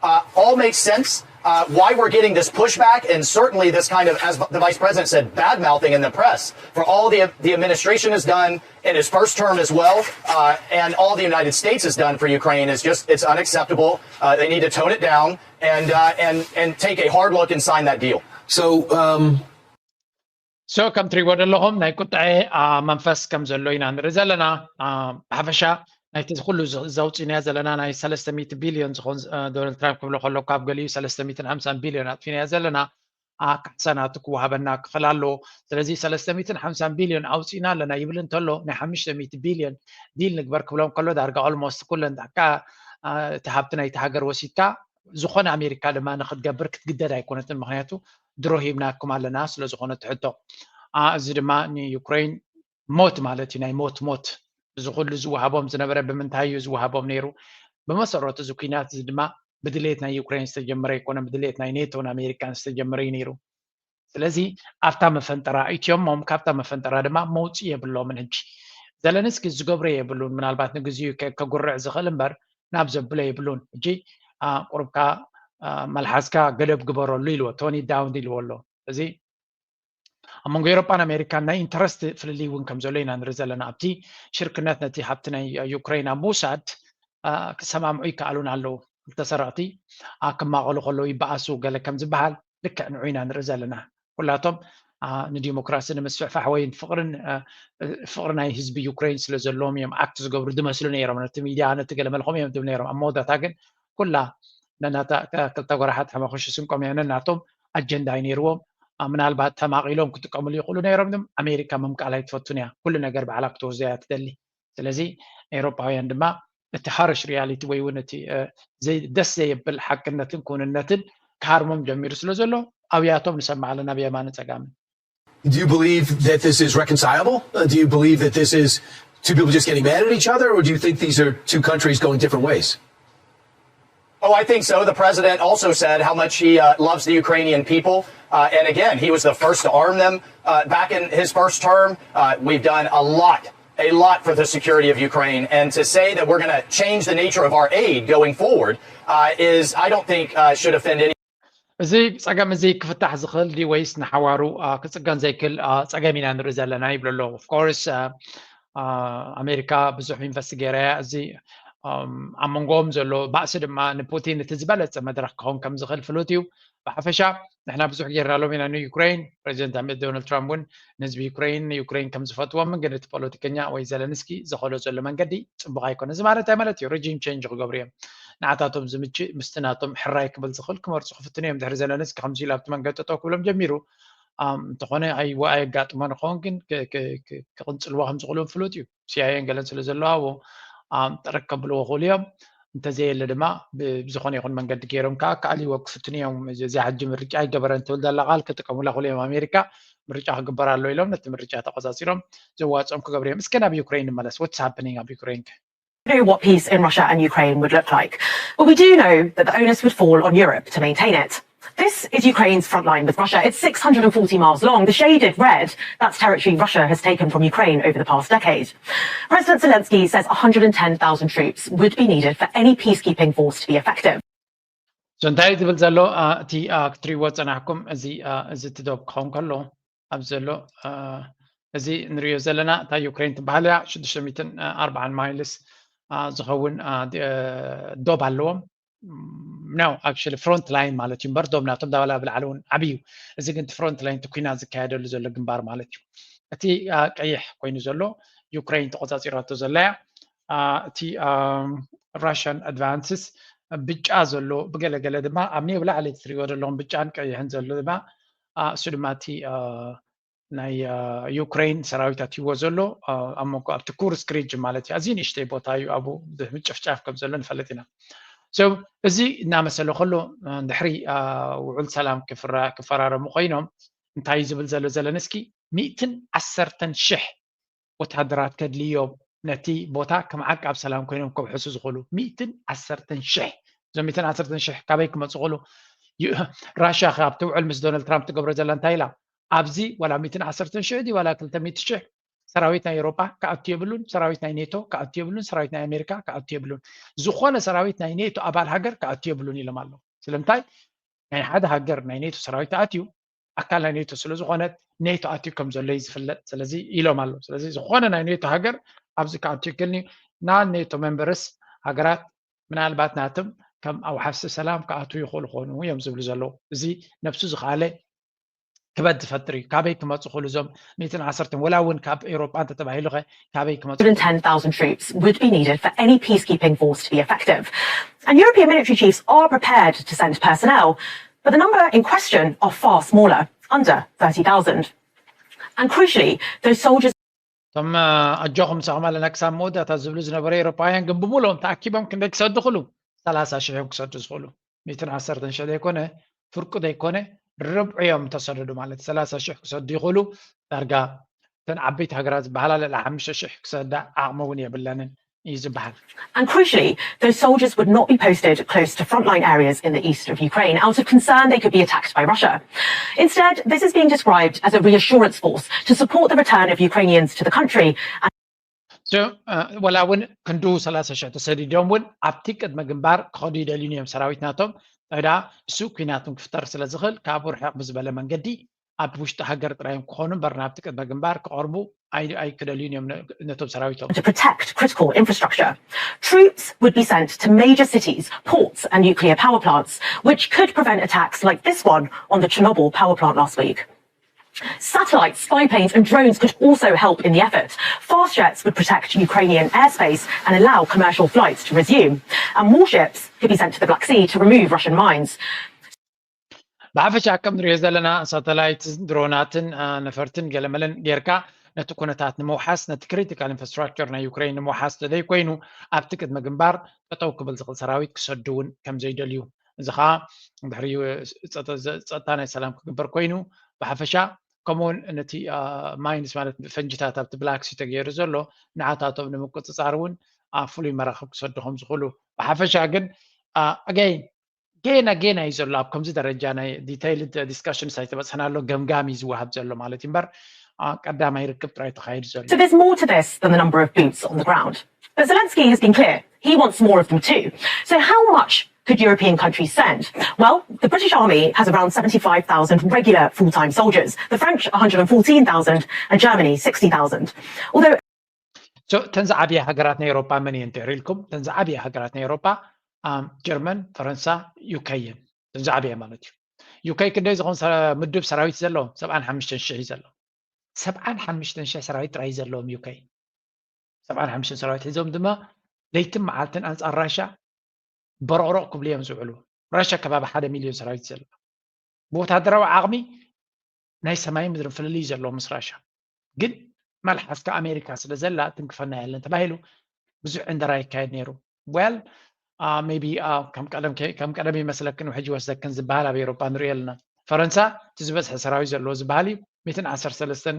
uh, all makes sense. Uh, why we're getting this pushback and certainly this kind of, as the vice president said, bad mouthing in the press for all the, the administration has done in his first term as well, uh, and all the United States has done for Ukraine is just, it's unacceptable. Uh, they need to tone it down and, uh, and, and take a hard look and sign that deal. So, um, so ከም ትሪእዎ ዘለኹም ናይ ቁጥዐ መንፈስ ከም ዘሎ ኢና ንርኢ ዘለና። ብሓፈሻ ናይቲ ኩሉ ዘውፂናዮ ዘለና ናይ ሰለስተ ሚእቲ ቢልዮን ዝኾን ዶናልድ ትራምፕ ክብሎ ከሎ ካብ ገሊኡ ሰለስተ ሚእትን ሓምሳን ቢልዮን ኣጥፊናዮ ዘለና ካሕሳ ናቱ ክወሃበና ክኽእል ኣለዎ። ስለዚ ሰለስተ ሚእትን ሓምሳን ቢልዮን ኣውፂእና ኣለና ይብል እንተሎ ናይ ሓሙሽተ ሚእቲ ቢልዮን ዲል ንግበር ክብሎም ከሎ ዳርጋ ኦልሞስት ኩለን ዳካ እቲ ሃብቲ ናይቲ ሃገር ወሲድካ ዝኾነ ኣሜሪካ ድማ ንክትገብር ክትግደድ ኣይኮነትን። ምክንያቱ ድሮ ሂብናኩም ኣለና ስለ ዝኾነ ትሕቶ። እዚ ድማ ንዩክሬን ሞት ማለት እዩ፣ ናይ ሞት ሞት። እዚ ኩሉ ዝወሃቦም ዝነበረ ብምንታይ እዩ ዝወሃቦም ነይሩ? ብመሰረቱ እዚ ኩናት እዚ ድማ ብድሌት ናይ ዩክሬን ዝተጀመረ ኣይኮነን፣ ብድሌት ናይ ኔቶን ኣሜሪካን ዝተጀመረ እዩ ነይሩ። ስለዚ ኣብታ መፈንጠራ እትዮሞም፣ ካብታ መፈንጠራ ድማ መውፅኢ የብሎምን። ሕጂ ዘለንስኪ ዝገብሮ የብሉን፣ ምናልባት ንግዚኡ ከጉርዕ ዝኽእል እምበር ናብ ዘብሎ የብሉን። ሕጂ ቁርብካ መልሓስካ ገደብ ግበረሉ ኢልዎ፣ ቶኒ ዳውን ኢልዎ ኣሎ። እዚ ኣብ መንጎ ኤሮጳን ኣሜሪካን ናይ ኢንተረስት ፍልልይ እውን ከም ዘሎ ኢና ንርኢ ዘለና። ኣብቲ ሽርክነት ነቲ ሃብቲ ናይ ዩክሬን ኣብ ምውሳድ ክሰማምዑ ይከኣሉን ኣለዉ። ክልተ ሰረቕቲ ክማቐሉ ከለዉ ይበኣሱ ገለ ከም ዝበሃል ልክዕ ንዑ ኢና ንርኢ ዘለና። ኩላቶም ንዲሞክራሲ ንምስፍሕፋሕ ወይ ፍቅርን ፍቅሪ ናይ ህዝቢ ዩክሬን ስለ ዘለዎም እዮም ኣክት ዝገብሩ ዝመስሉ ነይሮም። ነቲ ሚድያ ነቲ ገለ መልኾም እዮም ትብል ነይሮም። ኣብ መወዳእታ ግን ኩላ ነናታ ክልተ ጎራሓት ሕመኹሽ ስንቆም እያ ነናቶም ኣጀንዳ እዩ ነይርዎም። ምናልባት ተማቒሎም ክጥቀምሉ ይኽእሉ ነይሮም። ኣሜሪካ ምምቃል ኣይትፈቱን እያ። ኩሉ ነገር ባዕላ ክትወስዶ እያ ትደሊ። ስለዚ ኤውሮፓውያን ድማ እቲ ሃርሽ ሪያሊቲ ወይ እውን እቲ ደስ ዘየብል ሓቅነትን ክውንነትን ክሃርሞም ጀሚሩ ስለ ዘሎ ኣብያቶም ንሰምዕ ኣለና ብየማንን ጸጋምን። Do you believe that this is reconcilable? Uh, do you believe that this is two people just getting mad at each other, or do you think these are two countries going different ways? Oh, I think so. The president also said how much he uh, loves the Ukrainian people. Uh, and again, he was the first to arm them uh, back in his first term. Uh, we've done a lot, a lot for the security of Ukraine. And to say that we're going to change the nature of our aid going forward uh, is, I don't think, uh, should offend any. እዚ ጸገም እዚ ክፍታሕ ዝኽእል ድዩ ወይስ ንሓዋሩ ክጽገን ዘይክእል ጸገም ኢና ንርኢ ዘለና ይብሉ ኣለዉ። Of course ኣሜሪካ ብዙሕ ኢንቨስት ገይራ እያ። እዚ ኣብ መንጎኦም ዘሎ ባእሲ ድማ ንፑቲን እቲ ዝበለጸ መድረኽ ክኸውን ከም ዝኽእል ፍሉጥ እዩ። ብሓፈሻ ንሕና ብዙሕ ገይርናሎም ኢና ንዩክሬን። ፕሬዚደንት ኣሜ ዶናልድ ትራምፕ እውን ንህዝቢ ዩክሬን ንዩክሬን ከም ዝፈትዎም ግን እቲ ፖለቲከኛ ወይ ዘለንስኪ ዘኸሎ ዘሎ መንገዲ ጽቡቕ ኣይኮነ። እዚ ማለት እንታይ ማለት እዩ? ሬጂም ቼንጅ ክገብሩ እዮም። ንዓታቶም ዝምችእ ምስቲ ናቶም ሕራይ ክብል ዝኽእል ክመርፁ ክፍትኑ እዮም። ድሕሪ ዘለንስኪ ከምዚ ኢሉ ኣብቲ መንገዲ ጠጠው ክብሎም ጀሚሩ። እንተኾነ ኣየጋጥሞን ይኸውን ግን ክቕንፅልዎ ከም ዝኽእሉ ፍሉጥ እዩ። ሲኣይኤን ገለን ስለ ዘለዋዎ ጥርቅ ከብልዎ ክእሉ እዮም። እንተዘየለ ድማ ብዝኾነ ይኹን መንገዲ ገይሮም ከዓ ክኣልይዎ ክፍትኑ እዮም። እዚ ሕጂ ምርጫ ኣይገበረን ትብል ዘላ ቃል ክጥቀሙላ ክእሉ እዮም። ኣሜሪካ ምርጫ ክግበር ኣሎ ኢሎም ነቲ ምርጫ ተቆፃፂሮም ዘዋፅኦም ክገብሩ እዮም። እስከ ናብ ዩክሬን ንመለስ። What's happening ኣብ ዩክሬን? Know what peace in Russia and Ukraine would look like. But we do know that the onus would fall on Europe to maintain it. This is Ukraine's front line with Russia. It's six hundred and forty miles long. The shaded red, that's territory Russia has taken from Ukraine over the past decade. President Zelensky says one hundred and ten thousand troops would be needed for any peacekeeping force to be effective. So እንታይ ዝብል ዘሎ እቲ ክትሪእዎ ዝፀናሕኩም እዚ እዚ እቲ ዶብ ክኸውን ከሎ ኣብዚ ዘሎ እዚ ንሪኦ ዘለና እታ ዩክሬን ትበሃል እያ። ሽዱሽተ ሚእትን ኣርባዓን ማይልስ ዝኸውን ዶብ ኣለዎም። No, actually front line ማለት እዩ እምበር ዶብ ናቶም ዳበላ ብላዕሊ እውን ዓብዩ። እዚ ግን እቲ front line እቲ ኩናት ዝካየደሉ ዘሎ ግንባር ማለት እዩ። እቲ ቀይሕ ኮይኑ ዘሎ ዩክሬን ተቆፃፂራቶ ዘላ እያ። እቲ Russian advances ብጫ ዘሎ ብገለገለ ድማ ኣብ ኔው ላዕሊ እትሪእዎ ዘለኹም ብጫን ቀይሕን ዘሎ ድማ እሱ ድማ እቲ ናይ ዩክሬን ሰራዊት ኣትይዎ ዘሎ ኣብ መንጎ ኣብቲ ኩርስክ ሪጅን ማለት እዩ። ኣዝዩ ንእሽተይ ቦታ እዩ። ኣብኡ ምጭፍጫፍ ከም ዘሎ ንፈልጥ ኢና። So እዚ እናመሰለ ከሎ ድሕሪ ውዕል ሰላም ክፈራረሙ ኮይኖም እንታይ እዩ ዝብል ዘሎ ዘለንስኪ? ሚእትን ዓሰርተን ሽሕ ወታደራት ከድልዮም ነቲ ቦታ ከም ዓቃብ ሰላም ኮይኖም ከውሕሱ ዝኽእሉ ሚእትን ዓሰርተን ሽሕ። እዞም ሚእትን ዓሰርተን ሽሕ ካበይ ክመፁ ክእሉ? ራሽያ ካብ ትውዕል ምስ ዶናልድ ትራምፕ ትገብሮ ዘላ እንታይ ኢላ? ኣብዚ ዋላ ሚእትን ዓሰርተን ሽሕ ድዩ ዋላ ክልተ ሚእቲ ሽሕ ሰራዊት ናይ ኤውሮጳ ክኣቱ የብሉን፣ ሰራዊት ናይ ኔቶ ክኣቱ የብሉን፣ ሰራዊት ናይ ኣሜሪካ ክኣቱ የብሉን፣ ዝኾነ ሰራዊት ናይ ኔቶ ኣባል ሃገር ክኣቱ የብሉን ኢሎም ኣለዉ። ስለምንታይ? ናይ ሓደ ሃገር ናይ ኔቶ ሰራዊት ተኣትዩ ኣካል ናይ ኔቶ ስለ ዝኾነት ኔቶ ኣትዩ ከም ዘሎ እዩ ዝፍለጥ። ስለዚ ኢሎም ኣለዉ። ስለዚ ዝኾነ ናይ ኔቶ ሃገር ኣብዚ ክኣቱ ይክእልኒ። ናን ኔቶ ሜምበርስ ሃገራት ምናልባት ናትም ከም ኣውሓስቲ ሰላም ክኣትዉ ይኽእሉ ኾኑ እዮም ዝብሉ ዘለዉ። እዚ ነብሱ ዝኸኣለ ክበድ ዝፈጥር እዩ። ካበይ ክመፁ ክእሉ እዞም ሚእትን ዓሰርተን ወላ እውን ካብ ኤውሮጳ እንተተባሂሉ ኸ ካበይ ክመፁ? Hundred and ten thousand troops would be needed for any peacekeeping force to be effective. And European military chiefs are prepared to send personnel, but the number in question are far smaller, under thirty thousand. And crucially, those soldiers እቶም ኣጆኹም ንሳኹም ኣለና ክሳብ መወዳእታ ዝብሉ ዝነበሩ ኤውሮጳውያን ግን ብምሉኦም ተኣኪቦም ክንደይ ክሰዱ ክእሉ? ሰላሳ ሽሕ እዮም ክሰዱ ዝኽእሉ። ሚእትን ዓሰርተን ሽሕ ዘይኮነ ፍርቁ ዘይኮነ ርብዒ እዮም ተሰደዱ ማለት ሰላሳ ሽሕ ክሰዱ ይኽእሉ። ዳርጋ እተን ዓበይቲ ሃገራት ዝበሃላ ልዕሊ ሓሙሽተ ሽሕ ክሰዳ ዓቕሚ እውን የብለንን እዩ ዝበሃል። And crucially, those soldiers would not be posted close to frontline areas in the east of Ukraine out of concern they could be attacked by Russia. Instead, this is being described as a reassurance force to support the return of Ukrainians to the country. ወላ እውን ክንዱ ሰላሳ ሽሕ ተሰዲዶም እውን ኣብቲ ቅድመ ግንባር ክኸዱ ይደልዩን እዮም ሰራዊት ናቶም። እዳ እሱ ኩናት ክፍጠር ስለ ዝኽእል ካብኡ ርሕቕ ብዝበለ መንገዲ ኣብ ውሽጢ ሃገር ጥራይ እዮም ክኾኑ እምበር ናብቲ ቅድመ ግንባር ክቐርቡ ኣይክደልዩን እዮም ነቶም ሰራዊቶም። To protect critical infrastructure, troops would be sent to major cities, ports and nuclear power plants, which could prevent attacks like this one on the Chernobyl power plant last week. Satellites, spy planes, and drones could also help in the effort. Fast jets would protect Ukrainian airspace and allow commercial flights to resume. And warships could be sent to the Black Sea to remove Russian mines. ብሓፈሻ ከም ንሪኦ ዘለና ሳተላይት ድሮናትን ነፈርትን ገለመለን ጌርካ ነቲ ኩነታት ንምውሓስ ነቲ ክሪቲካል ኢንፍራስትራክቸር ናይ ዩክሬን ንምውሓስ ተደይ ኮይኑ ኣብቲ ቅድሚ ግንባር ጠጠው ክብል ዝኽእል ሰራዊት ክሰዱ እውን ከም ዘይደልዩ እዚ ከዓ ድሕሪ ጸጥታ ናይ ሰላም ክግበር ኮይኑ ብሓፈሻ ከምኡውን ነቲ ማይንስ ማለት ፈንጅታት ኣብቲ ብላክሲ ተገይሩ ዘሎ ንዓታቶም ንምቁፅፃር እውን ኣብ ፍሉይ መራኽብ ክሰዱ ከም ዝኽእሉ ብሓፈሻ ግን ኣገይ ገና ገና እዩ ዘሎ ኣብ ከምዚ ደረጃ ናይ ዲቴይልድ ዲስካሽንስ ኣይተበፅሐና ኣሎ ገምጋም እዩ ዝወሃብ ዘሎ ማለት እዩ እምበር ቀዳማይ ርክብ ጥራይ ተኻይዱ ዘሎ So there's more to this than the number of boots on the ground. But Zelensky has been clear, he wants more of them too. So how much could European countries send? Well, the British Army has around seventy-five thousand regular full-time soldiers, the French one hundred and fourteen thousand, and Germany sixty thousand. Although So እተን ዝዓብያ ሃገራት ናይ ኤውሮጳ መን እየን ትዕሪ ኢልኩም? እተን ዝዓብያ ሃገራት ናይ ኤውሮጳ ጀርመን፣ ፈረንሳ፣ ዩከ እየን። እተን ዝዓብያ ማለት እዩ። ዩከ ክንደይ ዝኾን ምድብ ሰራዊት ዘለዎም? ሰብዓን ሓሙሽተን ሽሕ እዩ ዘለዎም። ሰብዓን ሓሙሽተን ሽሕ ሰራዊት ጥራይ ዘለዎም ዩከ። ሰብዓን ሓሙሽተን ሰራዊት ሒዞም ድማ ለይትን መዓልትን ኣንጻር ራሻ በሮቕሮቕ ክብሉ እዮም ዝውዕሉ። ራሻ ከባቢ ሓደ ሚልዮን ሰራዊት ዘለዋ ብወታደራዊ ዓቕሚ ናይ ሰማይ ምድርን ፍልልይ ዘለዎ ምስ ራሻ ግን መልሓስ ከ ኣሜሪካ ስለ ዘላ ትንክፈና የለን ተባሂሉ ብዙሕ ዕንደራ ይካየድ ነይሩ well maybe ከም ቀደም ይመስለክን ሕጂ ወስደክን ዝበሃል ኣብ ኤሮጳ ንሪኦ ኣለና ፈረንሳ እቲ ዝበዝሐ ሰራዊት ዘለዎ ዝበሃል እዩ ሚትን ዓሰርተ ሰለስተን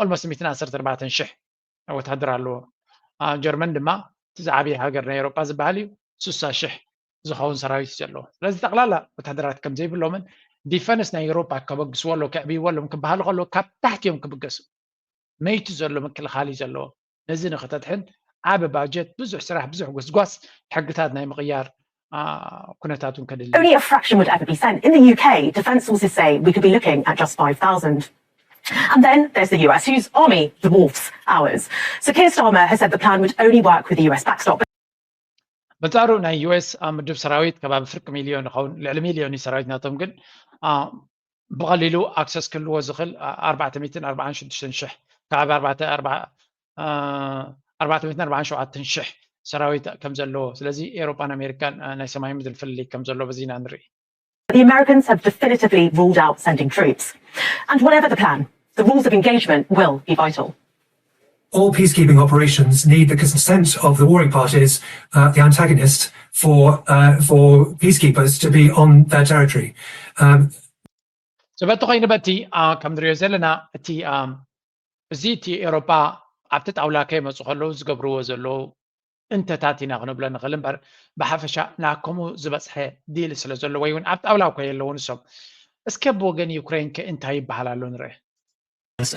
almost ሚትን ዓሰርተ ኣርባዕተን ሽሕ ወታደር ኣለዎ ጀርመን ድማ እቲ ዝዓብየ ሃገር ናይ ኤሮጳ ዝበሃል እዩ ስሳ ሽሕ ዝኸውን ሰራዊት እዩ ዘለዎ ስለዚ ጠቕላላ ወታደራት ከም ዘይብሎምን ዲፈንስ ናይ ኤሮጳ ከበግስዎ ኣሎ ከዕብይዎ ኣሎም ክበሃል ከሎ ካብ ታሕቲ እዮም ክብገሱ መይቱ ዘሎ ምክልኻል እዩ ዘለዎ ነዚ ንክተድሕን ዓቢ ባጀት ብዙሕ ስራሕ ብዙሕ ጎስጓስ ሕግታት ናይ ምቕያር ኩነታት እውን ከድሊ Only a fraction would ever be sent. In the U K, defence sources say we could be looking at just five thousand. And then there's the U S, whose army dwarfs ours. So Keir Starmer has said the plan would only work with the U S backstop. በንጻሩ ናይ ዩ ኤስ ኣብ ምድብ ሰራዊት ከባቢ ፍርቂ ሚልዮን ይኸውን ልዕሊ ሚልዮን እዩ ሰራዊት ናቶም ግን ብቐሊሉ ኣክሰስ ክህልዎ ዝኽእል ኣርባዕተ ሚእትን ኣርባዓን ሽዱሽተን ሽሕ ከባቢ ኣርባዕተ ሚእትን ኣርባዓን ሸውዓተን ሽሕ ሰራዊት ከም ዘለዎ ስለዚ ኤውሮጳን ኣሜሪካን ናይ ሰማይ ምድሪ ፍልልይ ከም ዘሎ በዚ ኢና ንርኢ The Americans have definitively ruled out sending troops. And whatever the plan, the rules of engagement will be vital. All peacekeeping operations need the consent of the warring parties, uh, the antagonist, for uh, for peacekeepers to be on their territory. Um, So በቲ ኮይኑ በቲ ከም ንሪኦ ዘለና እቲ እዚ እቲ ኤሮፓ ኣብቲ ጣውላ ከይመፁ ከለዉ ዝገብርዎ ዘለዉ እንተታት ኢና ክንብሎ ንኽእል እምበር ብሓፈሻ ናከምኡ ዝበፅሐ ዲል ስለ ዘሎ ወይ እውን ኣብ ጣውላ እኮ የለዉ ንሶም እስከ ብወገን ዩክሬን ከ እንታይ ይበሃል ኣሎ ንርአ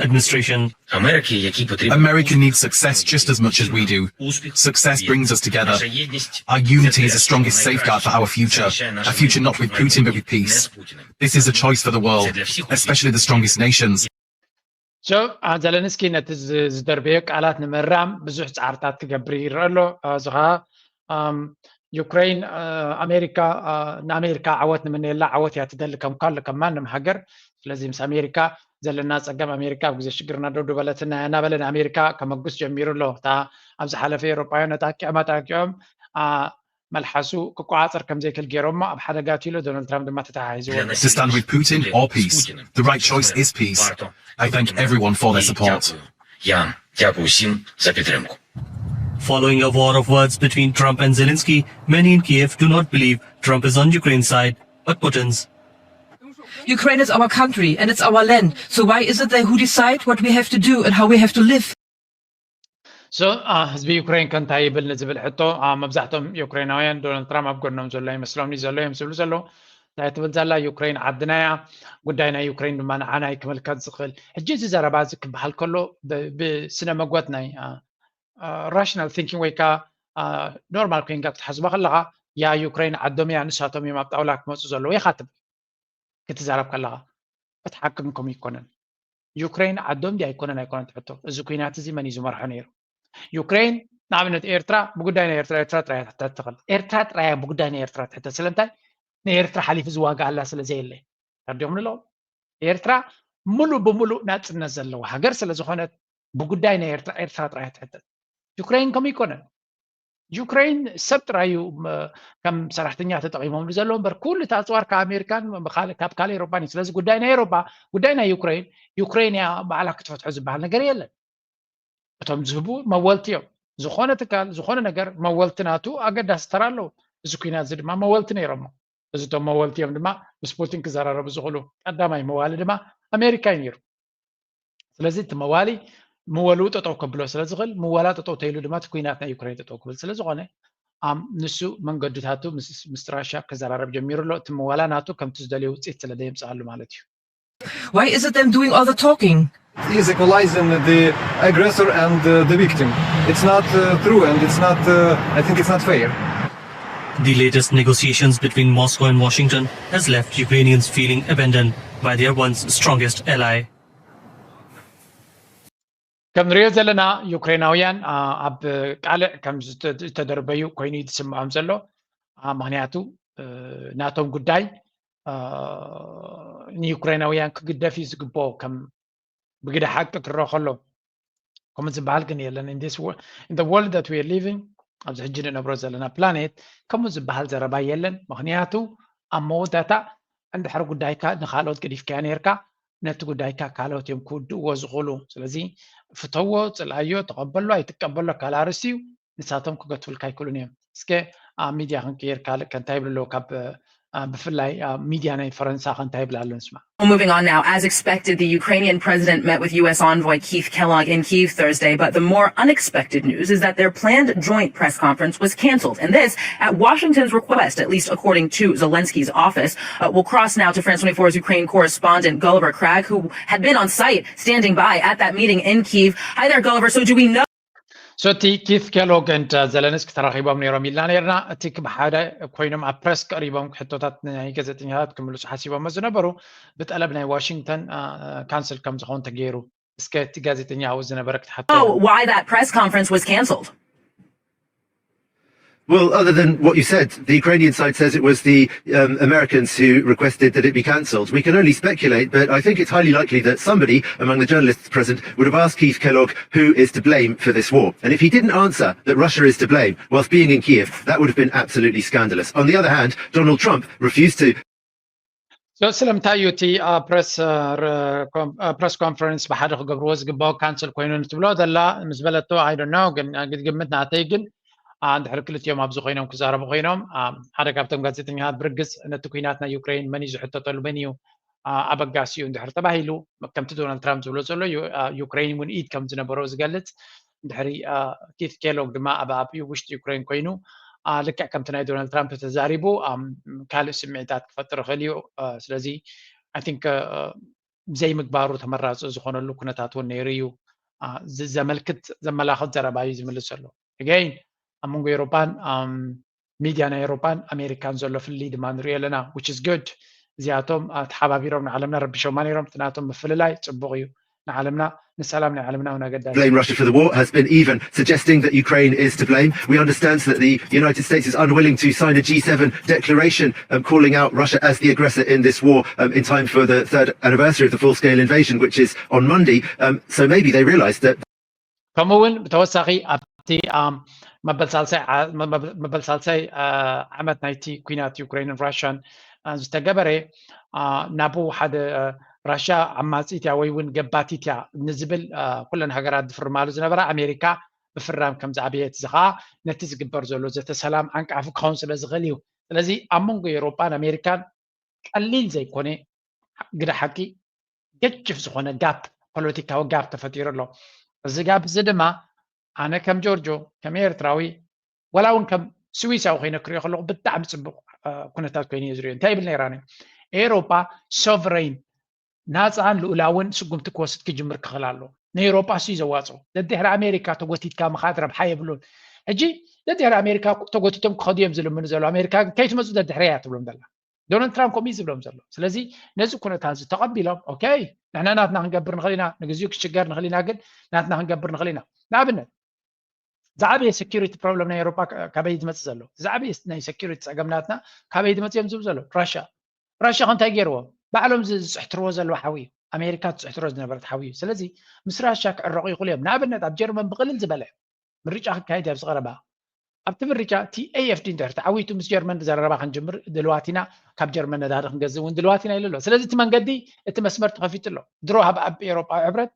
administration. Америки, які потрібні America needs success just as much as we do. Success brings us together. Our unity is the strongest safeguard for our future, a future not with Putin but with peace. This is a choice for the world, especially the strongest nations. So ዘለንስኪ ነቲ ዝደርበዮ ቃላት ንምእራም ብዙሕ ፃዕርታት ክገብር ይረአ ኣሎ። እዚ ከዓ ዩክሬን ኣሜሪካ ንኣሜሪካ ዓወት ንምነየላ ዓወት እያ ትደሊ ከም ካሎ ከም ማንም ሃገር ስለዚ ምስ ኣሜሪካ ዘለና ፀገም ኣሜሪካ ኣብ ግዜ ሽግርና ደው ድበለትና እያ እናበለ ንኣሜሪካ ከመጉስ ጀሚሩ ኣሎ እታ ኣብ ዝሓለፈ ኤሮጳውያን ኣጣቂዖም ኣጣቂዖም መልሓሱ ክቆፃፀር ከም ዘይክእል ገይሮሞ ኣብ ሓደጋ ኣትዩሎ ዶናልድ ትራምፕ ድማ ተተሓሒዝዎ ኣሎ To stand with Putin or peace. The right choice is peace. I thank everyone for their support. Я дякую всім за підтримку. Following a war of words between Trump and Zelensky, many in Kiev do not believe Trump is on Ukraine's side, but Putin's. Ukraine is our country and it's our land. So why is it they who decide what we have to do and how we have to live? So ህዝቢ ዩክሬን ከ እንታይ ይብል ንዝብል ሕቶ መብዛሕቶም ዩክሬናውያን ዶናልድ ትራምፕ ኣብ ጎኖም ዘሎ ይመስሎም እዩ ዘሎ እዮም ዝብሉ ዘለዉ እንታይ ትብል ዘላ ዩክሬን ዓድና እያ ጉዳይ ናይ ዩክሬን ድማ ንዓና እዩ ክምልከት ዝኽእል ሕጂ እዚ ዘረባ እዚ ክበሃል ከሎ ብስነ መጎት ናይ ራሽናል ቲንኪንግ ወይ ከዓ ኖርማል ኮይንካ ክትሓስቦ ከለካ ያ ዩክሬን ዓዶም እያ ንሳቶም እዮም ኣብ ጣውላ ክመፁ ዘለዉ ኢካ ትብል ክትዛረብ ከለካ እቲ ሓቂ ግን ከምኡ ይኮነን ዩክሬን ዓዶም ድያ ኣይኮነን ኣይኮነን ትሕቶ እዚ ኩናት እዚ መን እዩ ዝመርሖ ነይሩ ዩክሬን ንኣብነት ኤርትራ ብጉዳይ ናይ ኤርትራ ኤርትራ ጥራያ ትሕተት ትኽእል ኤርትራ ጥራያ ብጉዳይ ናይ ኤርትራ ትሕተት ስለምንታይ ንኤርትራ ሓሊፉ ዝዋጋኣላ ስለ ዘየለ ተርዲኹም ንለዎም ኤርትራ ሙሉእ ብሙሉእ ናፅነት ዘለዎ ሃገር ስለ ዝኾነት ብጉዳይ ናይ ኤርትራ ኤርትራ ጥራይ ትሕተት። ዩክሬን ከምኡ ኣይኮነን። ዩክሬን ሰብ ጥራይ እዩ ከም ሰራሕተኛ ተጠቒሞምሉ ዘለዉ እምበር ኩሉ እቲ ኣፅዋር ካብ ኣሜሪካን ካብ ካልእ ኤሮፓን እዩ። ስለዚ ጉዳይ ናይ ኤሮፓ ጉዳይ ናይ ዩክሬን ዩክሬን እያ ባዕላ ክትፈትሖ ዝበሃል ነገር የለን። እቶም ዝህቡ መወልቲ እዮም። ዝኾነ ትካል ዝኾነ ነገር መወልቲ ናቱ ኣገዳሲ ተራ ኣለዎ። እዚ ኩናት እዚ ድማ መወልቲ ነይሮሞ። እዚ እቶም መወልቲ እዮም ድማ ምስ ፑቲን ክዘራረቡ ዝኽእሉ ቀዳማይ መዋሊ ድማ ኣሜሪካ እዩ ነይሩ። ስለዚ እቲ መዋሊ ምወልኡ ጠጠው ከብሎ ስለ ዝኽእል ምወላ ጠጠው ተይሉ ድማ እቲ ኩናት ናይ ዩክሬን ጠጠው ክብል ስለ ዝኾነ ኣም ንሱ መንገድታቱ ምስ ራሽያ ክዘራረብ ጀሚሩ ኣሎ። እቲ ምወላ ናቱ ከምቲ ዝደልዮ ውፅኢት ስለ ዘየምፅኣሉ ማለት እዩ። Why is it them doing all the talking? Is equalizing the aggressor and uh, the victim. It's not uh, true and it's not, uh, I think it's not fair. The latest negotiations between Moscow and Washington has left Ukrainians feeling abandoned by their once strongest ally. ከም ንሪኦ ዘለና ዩክሬናውያን ኣብ ቃልዕ ከም ዝተደርበዩ ኮይኑ እዩ ዝስምዖም ዘሎ። ምክንያቱ ናቶም ጉዳይ ንዩክሬናውያን ክግደፍ እዩ ዝግብኦ። ከም ብግደ ሓቂ ክረአ ከሎ ከምኡ ዝበሃል ግን የለን። In the world that we are living ኣብዚ ሕጂ ንነብሮ ዘለና ፕላኔት ከምኡ ዝበሃል ዘረባ የለን። ምክንያቱ ኣብ መወዳእታ እንድሕር ጉዳይካ ንካልኦት ገዲፍካዮ ነርካ ነቲ ጉዳይካ ካልኦት እዮም ክውድእዎ ዝኽእሉ። ስለዚ ፍተዎ፣ ፅልኣዮ፣ ተቐበሎ ኣይትቀበሎ ካልእ ኣርእስቲ እዩ። ንሳቶም ክገትፉልካ ኣይክእሉን እዮም። እስከ ኣብ ሚድያ ክንቅይር ካልእ ከ እንታይ ይብሉ ኣለዉ ካብ ብፍላይ ኣብ ሚድያ ናይ ፈረንሳ ከ እንታይ ይብሉ ኣለዉ ንስማዕ። Moving on now, as expected, the Ukrainian president met with U S envoy Keith Kellogg in Kyiv Thursday, but the more unexpected news is that their planned joint press conference was canceled, and this at Washington's request, at least according to Zelensky's office. Uh, we'll cross now to France twenty-four's Ukraine correspondent Gulliver Cragg, who had been on site standing by at that meeting in Kyiv. Hi there, Gulliver. So do we know? So እቲ ኪት ኬሎግ and ዘለንስኪ ተራኺቦም ነይሮም ኢልና ነርና። እቲ ብሓደ ኮይኖም ኣብ ፕረስ ቀሪቦም ሕቶታት ናይ ጋዜጠኛታት ክምልሱ ሓሲቦሞ ዝነበሩ ብጠለብ ናይ ዋሽንግተን ካንስል ከም ዝኾን ተገይሩ። እስከ እቲ ጋዜጠኛ ኣብኡ ዝነበረ ክትሓቶ። Oh, why that press conference was canceled? Well, other than what you said, the Ukrainian side says it was the um, Americans who requested that it be cancelled. We can only speculate, but I think it's highly likely that somebody among the journalists present would have asked Keith Kellogg who is to blame for this war. And if he didn't answer that Russia is to blame whilst being in Kiev, that would have been absolutely scandalous. On the other hand, Donald Trump refused to ስለምንታይ እዩ እቲ ፕረስ ኮንፈረንስ ብሓደ ክገብርዎ ዝግባኦ ካንስል ኮይኑ ንትብሎ ዘላ ምስ በለቶ I don't know ግን ግምት ናተይ ግን እንድሕር ክልቲኦም ኣብዚ ኮይኖም ክዛረቡ ኮይኖም ሓደ ካብቶም ጋዜጠኛታት ብርግፅ ነቲ ኩናት ናይ ዩክሬን መን እዩ ዝሕተተሉ መን እዩ ኣበጋሲኡ እንድሕር ተባሂሉ ከምቲ ዶናልድ ትራምፕ ዝብሎ ዘሎ ዩክሬን እውን ኢድ ከም ዝነበሮ ዝገልፅ እንድሕሪ ኪት ኬሎግ ድማ ኣብ ኣብ ውሽጢ ዩክሬን ኮይኑ ልክዕ ከምቲ ናይ ዶናልድ ትራምፕ ተዛሪቡ ካልእ ስምዒታት ክፈጥር ይኽእል እዩ። ስለዚ I think ዘይምግባሩ ተመራፂ ዝኾነሉ ኩነታት እውን ነይሩ እዩ። ዘመልክት ዘመላኽት ዘረባ እዩ ዝምልስ ዘሎ። Again ኣብ መንጎ ኤሮፓን ሚድያ ናይ ኤሮፓን ኣሜሪካን ዘሎ ፍልልይ ድማ ንሪኦ ኣለና which is good። እዚኣቶም ተሓባቢሮም ንዓለምና ረቢሾማ ነይሮም። እቲ ናቶም ምፍልላይ ፅቡቕ እዩ። ንዓለምና ንሰላም ናይ ዓለምና እውን ኣገዳሲ blame Russia for the war has been even suggesting that Ukraine is to blame. We understand that the United States is unwilling to sign a G seven declaration um, calling out Russia as the aggressor in this war um, in time for the third anniversary of the full-scale invasion, which is on Monday. Um, so maybe they realised that ከምኡ እውን ብተወሳኺ ኣብቲ መበል ሳልሳይ ዓመት ናይቲ ኩናት ዩክሬንን ራሽያን ዝተገበረ ናብኡ ሓደ ራሽያ ዓማፂት እያ ወይ እውን ገባቲት እያ ንዝብል ኩለን ሃገራት ዝፍርማሉ ዝነበራ ኣሜሪካ ብፍራም ከም ዝዓበየት እዚ ከዓ ነቲ ዝግበር ዘሎ ዘተ ሰላም ዓንቃፊ ክኸውን ስለ ዝኽእል እዩ። ስለዚ ኣብ መንጎ ኤውሮጳን ኣሜሪካን ቀሊል ዘይኮነ ግደ ሓቂ ገጭፍ ዝኾነ ጋፕ ፖለቲካዊ ጋፕ ተፈጢሩ ኣሎ። እዚ ጋፕ እዚ ድማ ኣነ ከም ጆርጆ ከም ኤርትራዊ ዋላ እውን ከም ስዊሳዊ ኮይነ ክሪኦ ከለኹ ብጣዕሚ ፅቡቕ ኩነታት ኮይኑ እየ ዝሪኦ። እንታይ ይብል ነይራኒ ኤውሮጳ ሶቨረይን ናፃን ልኡላውን ስጉምቲ ክወስድ ክጅምር ክኽእል ኣሎ። ንኤውሮጳ እሱ እዩ ዘዋፅኦ። ደድሕሪ ኣሜሪካ ተጎቲትካ ምኻድ ረብሓ የብሉን። ሕጂ ደድሕሪ ኣሜሪካ ተጎቲቶም ክኸዱ እዮም ዝልምኑ ዘለዉ። ኣሜሪካ ግን ከይትመፁ ደድሕረይ እያ ትብሎም ዘላ። ዶናልድ ትራምፕ ከምኡ እዩ ዝብሎም ዘሎ። ስለዚ ነዚ ኩነታት እዚ ተቐቢሎም okay ንሕና ናትና ክንገብር ንኽእል ኢና፣ ንግዚኡ ክሽገር ንኽእል ኢና፣ ግን ናትና ክንገብር ንኽእል ኢና። ንኣብነት ዝዓበየ security problem ናይ ኤውሮጳ ካበይ ዝመፅእ ዘሎ? ዝዓበየ ናይ security ፀገም ናትና ካበይ ዝመፅእ እዮም ዝብሉ ዘለዉ? ራሽያ። ራሽያ ከ እንታይ ገይርዎም? ባዕሎም ዝፅሕትርዎ ዘለዉ ሓዊ እዩ። ኣሜሪካ ትፅሕትሮ ዝነበረት ሓዊ እዩ። ስለዚ ምስ ራሻ ክዕረቑ ይኽእሉ እዮም። ንኣብነት ኣብ ጀርመን ብቕልል ዝበለ ምርጫ ክካየድ ኣብዚ ቀረባ ኣብቲ ምርጫ እቲ ኤ ኤፍ ዲ እንድሕር ተዓዊቱ ምስ ጀርመን ዘረባ ክንጅምር ድልዋት ኢና፣ ካብ ጀርመን ነዳዲ ክንገዝእ እውን ድልዋት ኢና ኢሉ ኣሎ። ስለዚ እቲ መንገዲ እቲ መስመር ተኸፊቱ ኣሎ። ድሮ ኣብ ኣብ ኤውሮጳዊ ሕብረት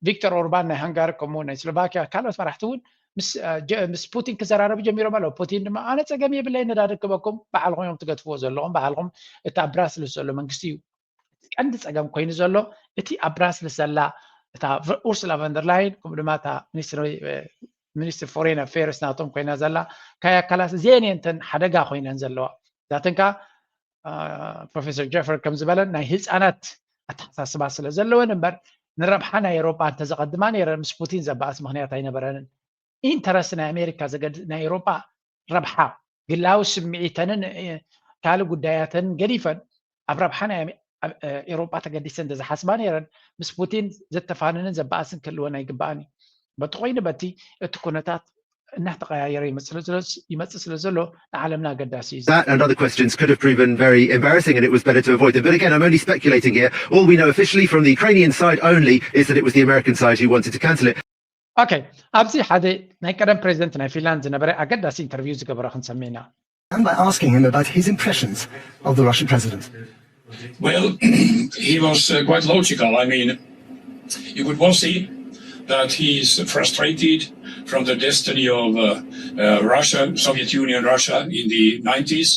ቪክተር ኦርባን ናይ ሃንጋሪ ከምኡ ናይ ስሎቫኪያ ካልኦት መራሕቲ እውን ምስ አ፣ ጀ- ምስ ፑቲን ክዘራረቡ ጀሚሮም ኣለዉ። ፑቲን ድማ ኣነ ጸገም የብለይ ነዳዲ ክበኩም በዓልኹም እዮም ትገድፍዎ ዘለኹም በዓልኹም እቲ ኣብ ብራስልስ ዘሎ መንግስቲ እዩ ቀንዲ ጸገም ኮይኑ ዘሎ እቲ ኣብ ብራስልስ ዘላ እታ ኡርሱላ ቨንደርላይን ከምኡ ድማ እታ ሚኒስትሪ ፎሬን ኣፌርስ ናቶም ኮይና ዘላ ካያ ካላስ እዚአን እየንተን ሓደጋ ኮይነን ዘለዋ እዛተን ከዓ ፕሮፌሰር ጀፈር ከም ዝበለን ናይ ህፃናት ኣተሓሳስባ ስለ ዘለወን እምበር ንረብሓ ናይ ኤሮጳ እንተዘቐድማ ነይረን ምስ ፑቲን ዘባእስ ምክንያት ኣይነበረንን ኢንተረስት ናይ ኣሜሪካ ናይ ኤሮጳ ረብሓ ግላዊ ስምዒተንን ካልእ ጉዳያተንን ገዲፈን ኣብ ረብሓ ናይ ኤሮጳ ተገዲሰን እንተዝሓስባ ነይረን ምስ ፑቲን ዘተፋንንን ዘበኣስን ክህልወን ኣይግበኣን እዩ። በቲ ኮይኑ በቲ እቲ ኩነታት እናተቐያየረ ይመፅእ ስለ ዘሎ ንዓለምና ኣገዳሲ እዩ። That and other questions could have proven very embarrassing and it was better to avoid them. But again, I'm only speculating here. All we know officially from the Ukrainian side only is that it was the American side who wanted to cancel it. Okay, ኣብዚ ሓደ ናይ ቀደም ፕሬዚደንት ናይ ፊንላንድ ዝነበረ ኣገዳሲ ኢንተርቪው ዝገበረ ክንሰምዕ ኢና። And by asking him about his impressions of the Russian president. Well, he was uh, quite logical. I mean, you could well see that he is frustrated from the destiny of uh, uh, Russia, Soviet Union, Russia in the nineties.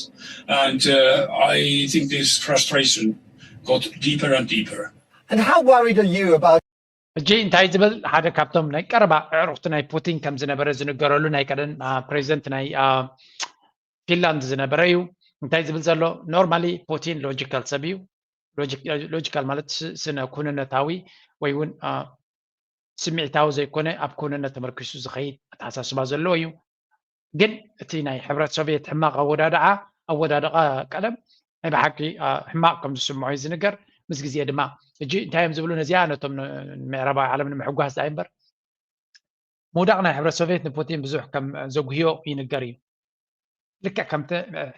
And uh, I think this frustration got deeper and deeper. And how worried are you about ሕጂ እንታይ ዝብል ሓደ ካብቶም ናይ ቀረባ ኣዕሩኽቲ ናይ ፑቲን ከም ዝነበረ ዝንገረሉ ናይ ቀደም ፕሬዚደንት ናይ ፊንላንድ ዝነበረ እዩ። እንታይ ዝብል ዘሎ normally ፑቲን logical ሰብ እዩ። Logical ማለት ስነ ኩንነታዊ ወይ እውን ስምዒታዊ ዘይኮነ ኣብ ኩንነት ተመርኪሱ ዝኸይድ ኣተሓሳስባ ዘለዎ እዩ። ግን እቲ ናይ ሕብረት ሶቪየት ሕማቕ ኣወዳድዓ ኣወዳድቓ ቀደም ናይ ብሓቂ ሕማቕ ከም ዝስምዖ እዩ ዝንገር። ምስ ግዜ ድማ ሕጂ እንታይ እዮም ዝብሉ ነዚኣ ነቶም ምዕራባዊ ዓለም ንምሕጓስ ዳኣ እምበር ምውዳቕ ናይ ሕብረት ሶቪየት ንፑቲን ብዙሕ ከም ዘጉህዮ ይንገር እዩ። ልክዕ ከምቲ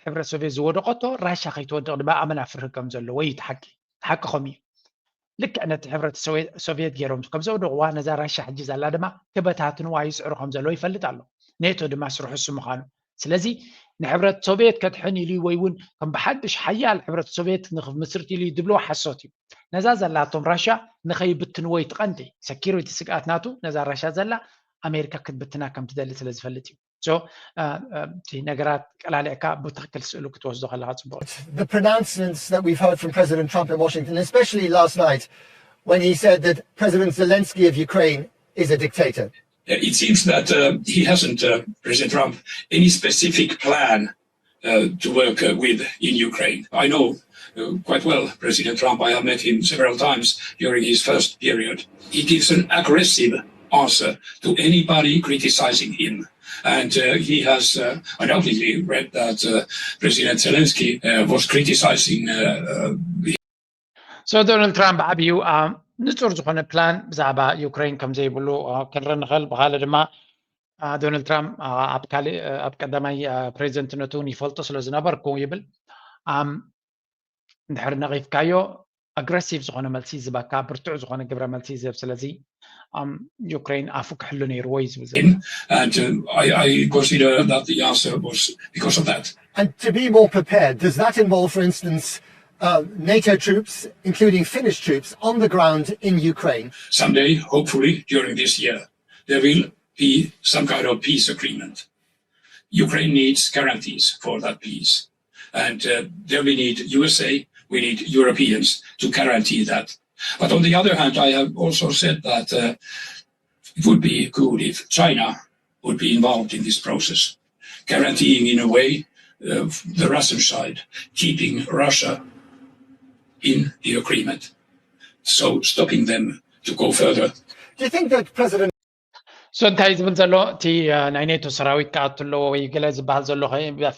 ሕብረት ሶቪየት ዝወደቐቶ ራሻ ከይትወድቕ ድማ ኣመና ፍርህ ከም ዘለዎ እዩ። እቲ ሓቂ እቲ ሓቂ ከምኡ እዩ። ልክዕ ነቲ ሕብረት ሶቪየት ገይሮም ከም ዘውደቕዋ ነዛ ራሻ ሕጂ ዘላ ድማ ክበታትንዋ ይፅዕሩ ከም ዘለዉ ይፈልጥ ኣሎ። ኔቶ ድማ ስርሑ እሱ ምዃኑ ስለዚ ንሕብረት ሶቪየት ከድሕን ኢሉ ወይ እውን ከም ብሓድሽ ሓያል ሕብረት ሶቪየት ንክምስርት ኢሉ ዝብልዎ ሓሶት እዩ። ነዛ ዘላቶም ራሻ ንኸይብትንዎ እዩ እቲ ቀንዲ ሰኪሪቲ ስግኣት ናቱ ነዛ ራሻ ዘላ ኣሜሪካ ክትብትና ከም ትደሊ ስለ ዝፈልጥ እዩ። So እቲ ነገራት ቀላሊዕካ ብትክክል ስእሉ ክትወስዶ ከለካ ፅቡቅ። The pronouncements that we've heard from President Trump in Washington, especially last night when he said that President Zelensky of Ukraine is a dictator. It seems that uh, he hasn't, uh, President Trump, any specific plan uh, to work uh, with in Ukraine. I know uh, quite well President Trump. I have met him several times during his first period. He gives an aggressive answer to anybody criticizing him. And uh, he has uh, undoubtedly read that uh, President Zelensky uh, was criticizing uh, So ዶናልድ ትራምፕ ብዓብዩ ንፁር ዝኾነ ፕላን ብዛዕባ ዩክሬን ከም ዘይብሉ ክንርኢ ንኽእል። ብኻልእ ድማ ዶናልድ ትራምፕ ኣብ ካልእ ኣብ ቀዳማይ ፕሬዚደንትነቱ እውን ይፈልጦ ስለ ዝነበርኩ ይብል። እንድሕር ነቒፍካዮ ኣግረሲቭ ዝኾነ መልሲ ዝህበካ ብርቱዕ ዝኾነ ግብረ መልሲ ዝህብ ስለዚ ዩክሬን ኣፉ ክሕሉ ነይርዎ እዩ ዝብል ዘሎ። And uh, I, I consider that the answer was because of that. And to be more prepared, does that involve, for instance, uh, NATO troops, including Finnish troops, on the ground in Ukraine? Someday, hopefully during this year, there will be some kind of peace agreement. Ukraine needs guarantees for that peace. And uh, there we need U S A, we need Europeans to guarantee that. But on the other hand, I have also said that uh, it would be good if China would be involved in this process, guaranteeing in a way uh, the Russian side, keeping Russia in the agreement. So stopping them to go further. Do you think that President so እንታይ ዝብል ዘሎ እቲ ናይ ኔቶ ሰራዊት ክኣቱ ኣለዎ ወይ ገለ ዝበሃል ዘሎ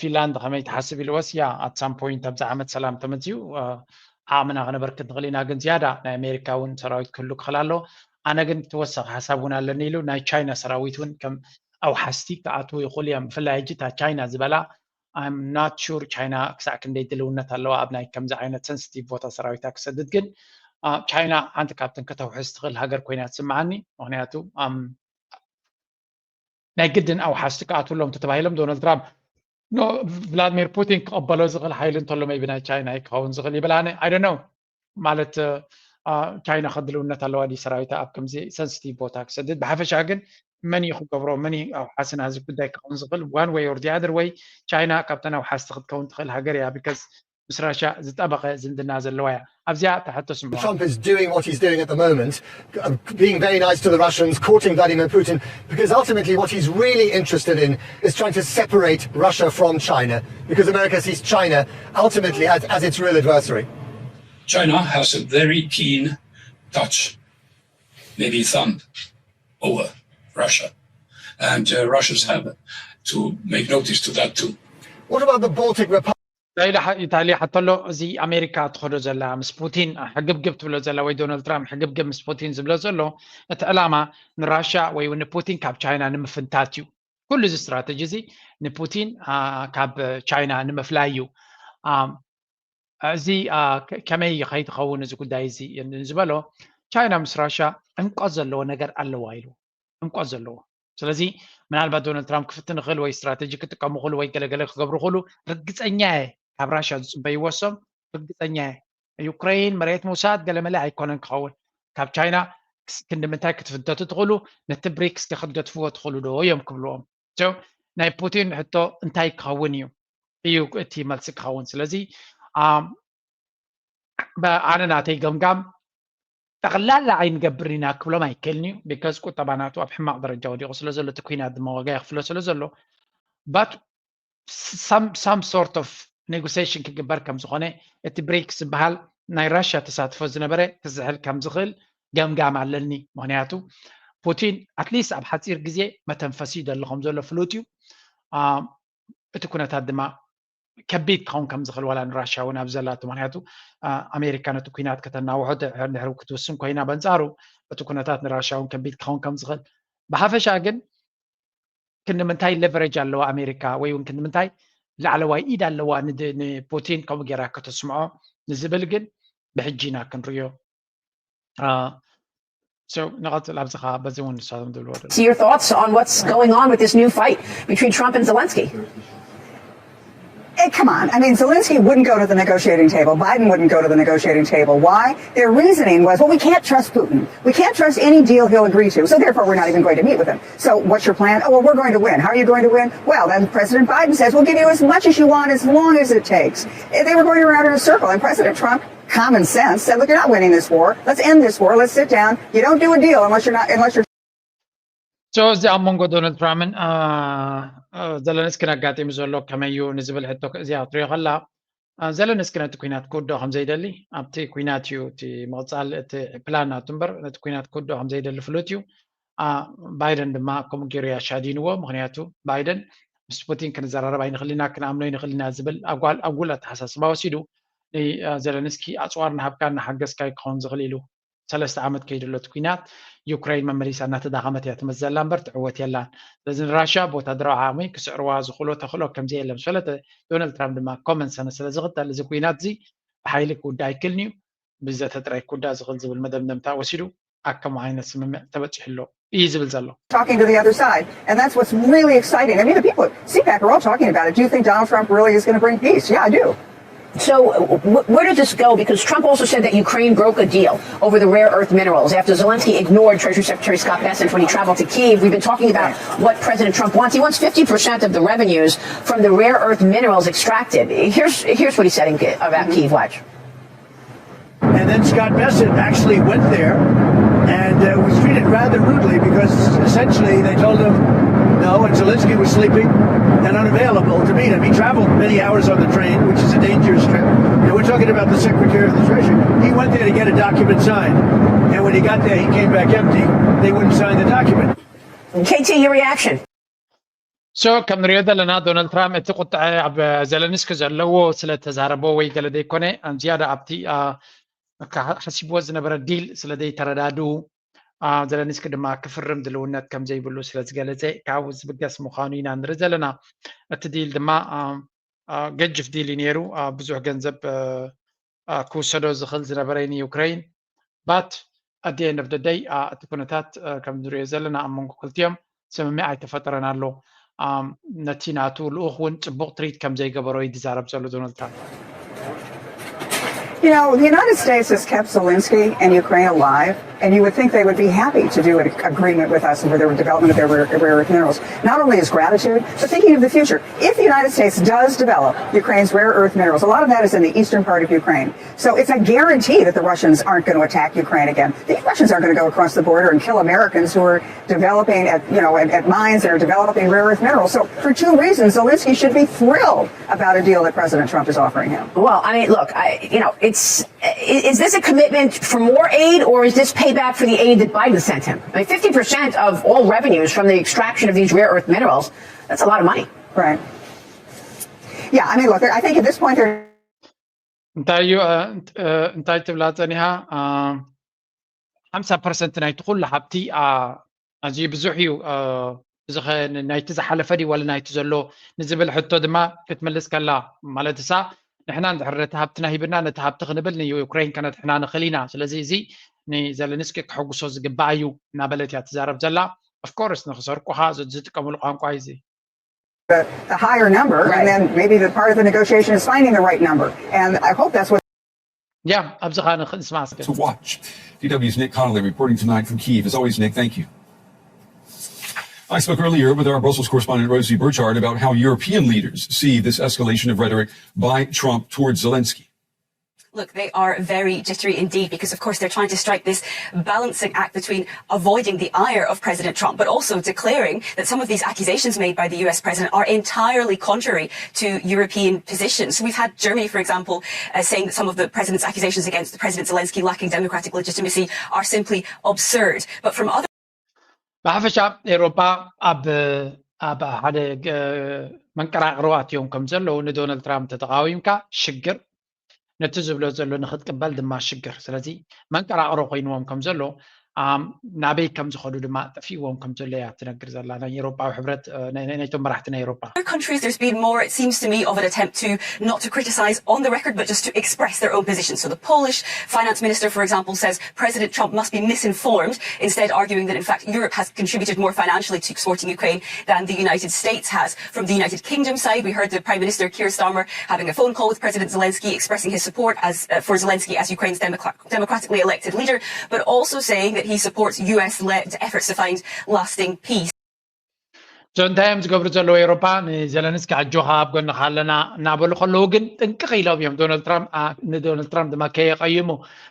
ፊንላንድ ከመይ ትሓስብ ኢልዎስ ያ at some point ኣብዚ ዓመት ሰላም ተመፅዩ ዓቕምና ክነበርክት ንኽእል ኢና ግን ዝያዳ ናይ ኣሜሪካ እውን ሰራዊት ክህሉ ክኽእል ኣለዎ ኣነ ግን ተወሳኺ ሓሳብ እውን ኣለኒ ኢሉ ናይ ቻይና ሰራዊት እውን ከም ኣውሓስቲ ክኣትዉ ይኽእሉ እዮም ብፍላይ ሕጂ እታ ቻይና ዝበላ I'm not sure ቻይና ክሳዕ ክንደይ ድልውነት ኣለዋ ኣብ ናይ ከምዚ ዓይነት sensitive ቦታ ሰራዊታ ክሰድድ ግን ቻይና ሓንቲ ካብተን ከተውሕስ ትኽእል ሃገር ኮይና ትስምዓኒ። ምክንያቱ ናይ ግድን ኣውሓስቲ ክኣትውሎም ተተባሂሎም ዶናልድ ትራምፕ ቭላድሚር ፑቲን ክቐበሎ ዝኽእል ሓይሊ እንተሎ ቢ ናይ ቻይና ክኸውን ዝኽእል ይብል። ኣነ ኣይ ዶንት ኖው ማለት ቻይና ከድልውነት ኣለዋ ዲ ሰራዊታ ኣብ ከምዚ ሰንስቲቭ ቦታ ክሰድድ። ብሓፈሻ ግን መን እዩ ክገብሮ፣ መን እዩ ኣውሓስና እዚ ጉዳይ ክኸውን ዝኽእል? ዋን ወይ ኦር ዲ ኣደር ወይ ቻይና ካብተን ኣውሓስቲ ክትከውን ትኽእል ሃገር እያ። ቢካዝ ምስ ራሻ ዝጠበቐ ዝምድና ዘለዋ እያ። ኣብዚኣ ተሕቶ ስምዑ። Trump is doing what he's doing at the moment, uh, being very nice to the Russians, courting Vladimir Putin, because ultimately what he's really interested in is trying to separate Russia from China, because America sees China ultimately as, as its real adversary. China has a very keen touch, maybe thumb, over Russia. And uh, Russians have to make notice to that too. What about the Baltic Republic? ኢታሊ ሓተሎ እዚ ኣሜሪካ ትኸዶ ዘላ ምስ ፑቲን ሕግብግብ ትብሎ ዘላ ወይ ዶናልድ ትራምፕ ሕግብግብ ምስ ፑቲን ዝብሎ ዘሎ እቲ ዕላማ ንራሻ ወይ ንፑቲን ካብ ቻይና ንምፍንታት እዩ። ኩሉ እዚ ስትራተጂ እዚ ንፑቲን ካብ ቻይና ንምፍላይ እዩ። እዚ ከመይ ከይትኸውን እዚ ጉዳይ እዚ ዝበሎ ቻይና ምስ ራሻ ዕምቆት ዘለዎ ነገር ኣለዋ ኢሉ ዕምቆት ዘለዎ። ስለዚ ምናልባት ዶናልድ ትራምፕ ክፍትን ይኽእል ወይ ስትራተጂ ክጥቀሙ ክሉ ወይ ገለገለ ክገብሩ ክሉ ርግፀኛ እየ ካብ ራሻ ዝፅበይዎ ሶም ርግፀኛ እየ። ዩክሬን መሬት ምውሳድ ገለመለ ኣይኮነን ክኸውን። ካብ ቻይና ክንዲ ምንታይ ክትፍንተቱ ትኽእሉ ነቲ ብሪክስ ክትገድፍዎ ትኽእሉ ዶ እዮም ክብልዎም። ናይ ፑቲን ሕቶ እንታይ ክኸውን እዩ እዩ እቲ መልሲ ክኸውን። ስለዚ ኣነ ናተይ ገምጋም ጠቕላላ ኣይንገብር ኢና ክብሎም ኣይክእልን እዩ። ቢካዝ ቁጠባ ናቱ ኣብ ሕማቕ ደረጃ ወዲቑ ስለ ዘሎ እቲ ኩናት ድማ ዋጋ የኽፍሎ ስለ ዘሎ but some sort of negotiation ክግበር ከም ዝኾነ እቲ ብሪክስ ዝበሃል ናይ ራሽያ ተሳትፎ ዝነበረ ክዝሕል ከም ዝኽእል ገምጋም ኣለኒ። ምክንያቱ ፑቲን ኣትሊስት ኣብ ሓፂር ግዜ መተንፈሲ ይደሊ ከም ዘሎ ፍሉጥ እዩ። እቲ ኩነታት ድማ ከቢድ ክኸውን ከም ዝኽእል ዋላ ንራሽያ እውን ኣብ ዘላቶ ምክንያቱ ኣሜሪካ ነቲ ኩናት ከተናውሖ ድሕሪ ክትውስን ኮይና በንፃሩ እቲ ኩነታት ንራሽያ እውን ከቢድ ክኸውን ከም ዝኽእል ብሓፈሻ ግን ክንዲ ምንታይ ሌቨሬጅ ኣለዋ ኣሜሪካ ወይ እውን ክንዲ ምንታይ ላዕለዋይ ኢድ ኣለዋ ንፑቲን ከምኡ ገይራ ከተስምዖ ንዝብል ግን ብሕጂ ኢና ክንሪዮ። ንቐፅል ኣብዚ ከዓ በዚ እውን ንሳቶም ዝብልዎ your thoughts on what's going on with this new fight between Trump and Zelensky? Hey, come on. I mean, Zelensky wouldn't go to the negotiating table. Biden wouldn't go to the negotiating table. Why? Their reasoning was, well, we can't trust Putin. We can't trust any deal he'll agree to. So therefore, we're not even going to meet with him. So what's your plan? Oh, well, we're going to win. How are you going to win? Well, then President Biden says, we'll give you as much as you want, as long as it takes. They were going around in a circle. And President Trump, common sense, said, look, you're not winning this war. Let's end this war. Let's sit down. You don't do a deal unless you're not, unless you're So እዚ ኣብ መንጎ ዶናልድ ትራምፕን ዘለንስኪን ኣጋጢሙ ዘሎ ከመይ እዩ ንዝብል ሕቶ እዚኣ ክትሪኦ ከላ ዘለንስኪ ነቲ ኩናት ክውድኦ ከም ዘይደሊ ኣብቲ ኩናት እዩ እቲ ምቕፃል እቲ ፕላን ናቱ እምበር ነቲ ኩናት ክውድኦ ከም ዘይደሊ ፍሉጥ እዩ። ባይደን ድማ ከምኡ ገይሩ እዩ ኣሻዲንዎ። ምክንያቱ ባይደን ምስ ፑቲን ክንዘራረብ ኣይንኽእል ኢና፣ ክንኣምኖ ኣይንኽእል ኢና ዝብል ኣጉል ኣተሓሳስባ ወሲዱ ንዘለንስኪ ኣፅዋር ናሃብካ እናሓገዝካ ክኸውን ዝኽእል ኢሉ። ሰለስተ ዓመት ከይዱ ኣሎ እቲ ኩናት። ዩክረይን መመሊሳ እናተዳኸመት እያ ትመፅእ ዘላ እምበር ትዕወት የላን። ስለዚ ንራሽያ ብወታደራዊ ዓቕሚ ክስዕርዋ ዝኽእሎ ተኽእሎ ከምዘየለ ምስ ፈለጠ ዶናልድ ትራምፕ ድማ ኮመን ሰንስ ስለ ዝኽተል እዚ ኩናት እዚ ብሓይሊ ክውዳእ ኣይክእልን እዩ፣ ብዘተ ጥራይ ክውዳእ ዝኽእል ዝብል መደምደምታ ወሲዱ ኣብ ከምኡ ዓይነት ስምምዕ ተበፂሑ ኣሎ እዩ ዝብል ዘሎ። Talking to the other side. And that's what's really exciting. I mean, the people at CPAC are all talking about it. Do you think Donald Trump really is going to bring peace? Yeah, I do. So wh- where did this go? Because Trump also said that Ukraine broke a deal over the rare earth minerals after Zelensky ignored Treasury Secretary Scott Bessent when he traveled to Kyiv. We've been talking about what President Trump wants. He wants fifty percent of the revenues from the rare earth minerals extracted. Here's, here's what he said in, about Kyiv. Watch. And then Scott Bessent actually went there and uh, was treated rather rudely because essentially they told him no, and Zelensky was sleeping and unavailable to meet him. He traveled many hours on the train, which is a dangerous trip. And we're talking about the Secretary of the Treasury. He went there to get a document signed. And when he got there, he came back empty. They wouldn't sign the document. K T, your reaction? So ከም ንሪኦ ዘለና ዶናልድ ትራምፕ እቲ ቁጥዐ ኣብ ዘለንስኪ ዘለዎ ስለ ተዛረቦ ወይ ገለ ዘይኮነ ዝያዳ ኣብቲ ሓሲብዎ ዝነበረ ዲል ስለ ዘይተረዳድኡ ዘለንስኪ ድማ ክፍርም ድልውነት ከም ዘይብሉ ስለ ዝገለፀ ካብኡ ዝብገስ ምዃኑ ኢና ንርኢ ዘለና። እቲ ዲል ድማ ገጅፍ ዲል እዩ ነይሩ። ብዙሕ ገንዘብ ክውሰዶ ዝኽእል ዝነበረ እዩ ንዩክረይን። but at the end of the day እቲ ኩነታት ከም ንሪኦ ዘለና ኣብ መንጎ ክልቲኦም ስምምዕ ኣይተፈጠረን ኣሎ። ነቲ ናቱ ልኡኽ እውን ፅቡቕ ትሪት ከም ዘይገበሮ እዩ ዝዛረብ ዘሎ ዶናልድ ትራምፕ። You know, the United States has kept Zelensky and Ukraine alive, and you would think they would be happy to do an agreement with us for the development of their rare, rare earth minerals, not only as gratitude, but thinking of the future. If the United States does develop Ukraine's rare earth minerals, a lot of that is in the eastern part of Ukraine. So it's a guarantee that the Russians aren't going to attack Ukraine again. The Russians aren't going to go across the border and kill Americans who are developing at, you know, at, at mines that are developing rare earth minerals. So for two reasons, Zelensky should be thrilled about a deal that President Trump is offering him. Well, I mean, look, I, you know, it's is this a commitment for more aid, or is this payback for the aid that Biden sent him? I mean, fifty percent of all revenues from the extraction of these rare earth minerals, that's a lot of money. Right. Yeah, I mean, look, I think at this point they're እንታይ እዩ እንታይ ትብላ ፀኒሃ? ሓምሳ ፐርሰንት ናይቲ ኩሉ ሃብቲ ኣዝዩ ብዙሕ እዩ። እዚ ኸ ናይቲ ዝሓለፈ ድዩ ዋላ ናይቲ ዘሎ ንዝብል ሕቶ ድማ ክትምልስ ከላ፣ ማለት እሳ ንሕና እንድሕር ነቲ ሃብትና ሂብና ነቲ ሃብቲ ክንብል ንዩክሬን ከነድሕና ንኽእል ኢና። ስለዚ እዚ ንዘለንስኪ ክሕጉሶ ዝግባእ እዩ እናበለት እያ ትዛረብ ዘላ። ኦፍኮርስ ንክሰርቁኻ ዝጥቀምሉ ቋንቋ እዩ እዚ። The, the higher number, and then maybe the part of the negotiation is finding the right number. And I hope that's what ያ ኣብዚ ኸ ንስማ እስከ to watch. DW's Nick Connolly reporting tonight from Kyiv. As always, Nick, thank you. I spoke earlier with our Brussels correspondent Rosie Burchard about how European leaders see this escalation of rhetoric by Trump towards Zelensky. Look, they are very jittery indeed, because of course they're trying to strike this balancing act between avoiding the ire of President Trump, but also declaring that some of these accusations made by the U S president are entirely contrary to European positions. So we've had Germany, for example, uh, saying that some of the president's accusations against President Zelensky lacking democratic legitimacy are simply absurd. But from other ብሓፈሻ ኤውሮጳ ኣብ ኣብ ሓደ መንቀራቕሮ ኣትዮም ከም ዘለዉ ንዶናልድ ትራምፕ ተተቃዊምካ ሽግር፣ ነቲ ዝብሎ ዘሎ ንክትቅበል ድማ ሽግር። ስለዚ መንቀራቕሮ ኮይንዎም ከም ዘሎ ናበይ ከም ዝኸዱ ድማ ጠፊእዎም ከም ዘሎ እያ ትነግር ዘላ ናይ ኤውሮጳዊ ሕብረት፣ ናይቶም መራሕቲ ናይ ኤውሮጳ። Countries, there's been more, it seems to me, of an attempt to not to criticise on the record, but just to express their own position. So the Polish finance minister, for example, says President Trump must be misinformed, instead arguing that, in fact, Europe has contributed more financially to supporting Ukraine than the United States has. From the United Kingdom side, we heard the Prime Minister Keir Starmer having a phone call with President Zelensky, expressing his support as, uh, for Zelensky as Ukraine's democratically elected leader, but also saying that he supports U S-led efforts to find lasting peace. ሶ እንታይ እዮም ዝገብሩ ዘለዉ? ኤውሮፓ ንዘለንስኪ ኣጆኻ ኣብ ጎንኻ ኣለና እናበሉ ከለዉ ግን ጥንቅቕ ኢሎም እዮም ዶናልድ ትራምፕ ንዶናልድ ትራምፕ ድማ ከየቐይሙ።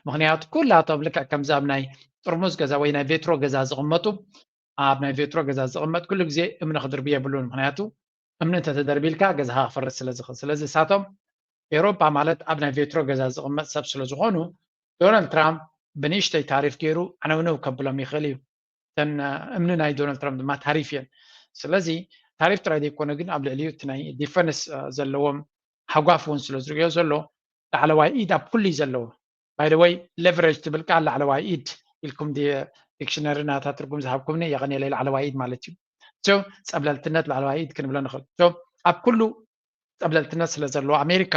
ምክንያቱ ኩላቶም ልክዕ ከምዚ ኣብ ናይ ጥርሙዝ ገዛ ወይ ናይ ቬትሮ ገዛ ዝቕመጡ፣ ኣብ ናይ ቬትሮ ገዛ ዝቕመጥ ኩሉ ግዜ እምኒ ክድርቢ የብሉን። ምክንያቱ እምኒ እንተተደርቢልካ ገዛኻ ክፈርስ ስለ ዝኽእል። ስለዚ እሳቶም ኤውሮፓ ማለት ኣብ ናይ ቬትሮ ገዛ ዝቕመጥ ሰብ ስለ ዝኾኑ ዶናልድ ትራምፕ ብንእሽተይ ታሪፍ ገይሩ ዓነውነው ከብሎም ይኽእል እዩ። እተን እምኒ ናይ ዶናልድ ትራምፕ ድማ ታሪፍ እየን። ስለዚ ታሪፍ ጥራይ ዘይኮነ ግን ኣብ ልዕሊኡ እቲ ናይ ዲፈንስ ዘለዎም ሃጓፍ እውን ስለ ዝርእዮ ዘሎ ላዕለዋይ ኢድ ኣብ ኩሉ እዩ ዘለዎ። ባይ ዘ ወይ ሌቨሬጅ ትብል ቃል ላዕለዋይ ኢድ ኢልኩም ዲክሽነሪ ናታ ትርጉም ዝሃብኩምኒ የቐንየለይ። ላዕለዋይ ኢድ ማለት እዩ። ሶ ጸብለልትነት ላዕለዋይ ኢድ ክንብሎ ንኽእል። ሶ ኣብ ኩሉ ጸብለልትነት ስለ ዘለዎ ኣሜሪካ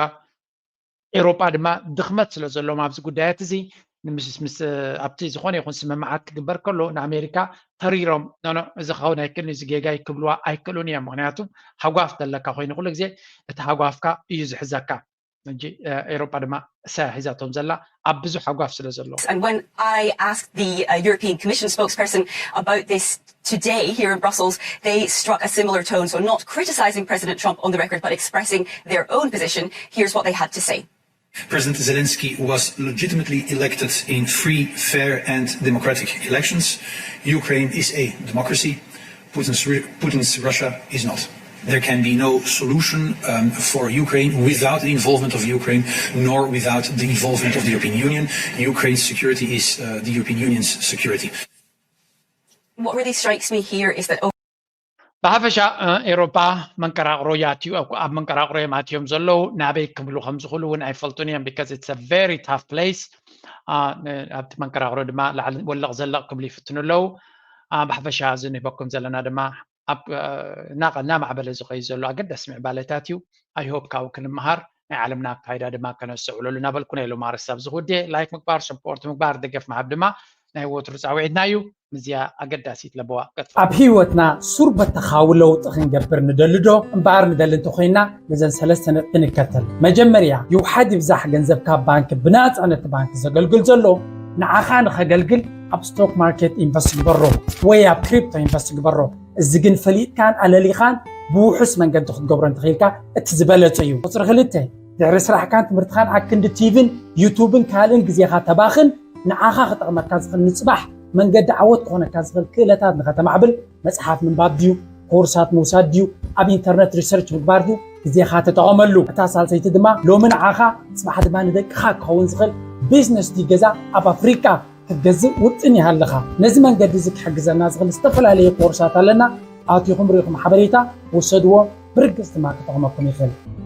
ኤውሮጳ ድማ ድኽመት ስለ ዘለዎም ኣብዚ ጉዳያት እዚ ምስ ምስ ኣብቲ ዝኾነ ይኹን ስምምዓት ክግበር ከሎ ንኣሜሪካ ተሪሮም ኖኖ እዚ ክኸውን ኣይክእልን እዚ ጌጋ እዩ ክብልዋ ኣይክእሉን እዮም። ምክንያቱ ሃጓፍ ዘለካ ኮይኑ ኩሉ ግዜ እቲ ሃጓፍካ እዩ ዝሕዘካ። ሕጂ ኤውሮጳ ድማ እሳ ሒዛቶም ዘላ ኣብ ብዙሕ ሃጓፍ ስለ ዘሎ። And when I asked the uh, European Commission spokesperson about this today here in Brussels, they struck a similar tone, so not criticising President Trump on the record, but expressing their own position. Here's what they had to say. President Zelensky was legitimately elected in free, fair, and democratic elections. Ukraine is a democracy. Putin's, Putin's Russia is not. There can be no solution um, for Ukraine without the involvement of Ukraine, nor without the involvement of the European Union. Ukraine's security is uh, the European Union's security. What really strikes me here is that ብሓፈሻ ኤውሮፓ መንቀራቕሮ ያትዩ ኣብ መንቀራቕሮ እዮም ኣትዮም ዘለዉ። ናበይ ክብሉ ከም ዝኽእሉ እውን ኣይፈልጡን እዮም። Because it's a very tough place። ኣብቲ መንቀራቕሮ ድማ ላዕሊ ወለቕ ዘለቕ ክብሉ ይፍትኑ ኣለዉ። ብሓፈሻ እዚ ንህበኩም ዘለና ድማ ኣብ እናማዕበለ ዝኸዩ ዘሎ ኣገዳሲ ምዕባለታት እዩ። I hope ካብኡ ክንመሃር። ናይ ዓለምና ኣካይዳ ድማ ከነስተውዕለሉ እናበልኩ ናይ ሎማ ርሳብ ዝኹዴ ላይክ ምግባር፣ ሰፖርት ምግባር፣ ደገፍ ምሃብ ድማ ናይ ወትሩ ፃውዒትና እዩ። ምዚያ ኣገዳሲት ለበዋ ቀጥታ ኣብ ህይወትና ሱር በተኻዊ ለውጢ ክንገብር ንደሊ ዶ? እምበኣር ንደሊ እንተኮይና ነዘን ሰለስተ ነጥቢ ንከተል። መጀመርያ ይውሓድ ይብዛሕ ገንዘብ ካብ ባንክ ብናፃ ነቲ ባንክ ዘገልግል ዘሎ ንዓኻ ንኸገልግል ኣብ ስቶክ ማርኬት ኢንቨስት ግበሮ ወይ ኣብ ክሪፕቶ ኢንቨስት ግበሮ። እዚ ግን ፈሊጥካን ኣለሊኻን ብውሑስ መንገዲ ክትገብሮ እንተኽኢልካ እቲ ዝበለፀ እዩ። ቁፅሪ ክልተ ድሕሪ ስራሕካን ትምህርትኻን ኣክንዲ ቲቪን ዩቱብን ካልእን ግዜኻ ተባኽን ንዓኻ ክጠቕመካ ዝኽእል ንፅባሕ መንገዲ ዓወት ክኾነካ ዝኽእል ክእለታት ንኸተማዕብል መፅሓፍ ምንባብ ድዩ ኮርሳት ምውሳድ ድዩ ኣብ ኢንተርነት ሪሰርች ምግባር ድዩ ግዜኻ ተጠቐመሉ። እታ ሳልሰይቲ ድማ ሎሚ ንዓኻ ፅባሕ ድማ ንደቅኻ ክኸውን ዝኽእል ቢዝነስ ድዩ ገዛ ኣብ ኣፍሪቃ ክትገዝእ ውጥን ይሃለኻ። ነዚ መንገዲ እዚ ክሕግዘና ዝኽእል ዝተፈላለዩ ኮርሳት ኣለና። ኣቲኹም ርኢኹም ሓበሬታ ውሰድዎ። ብርግፅ ድማ ክጠቕመኩም ይኽእል።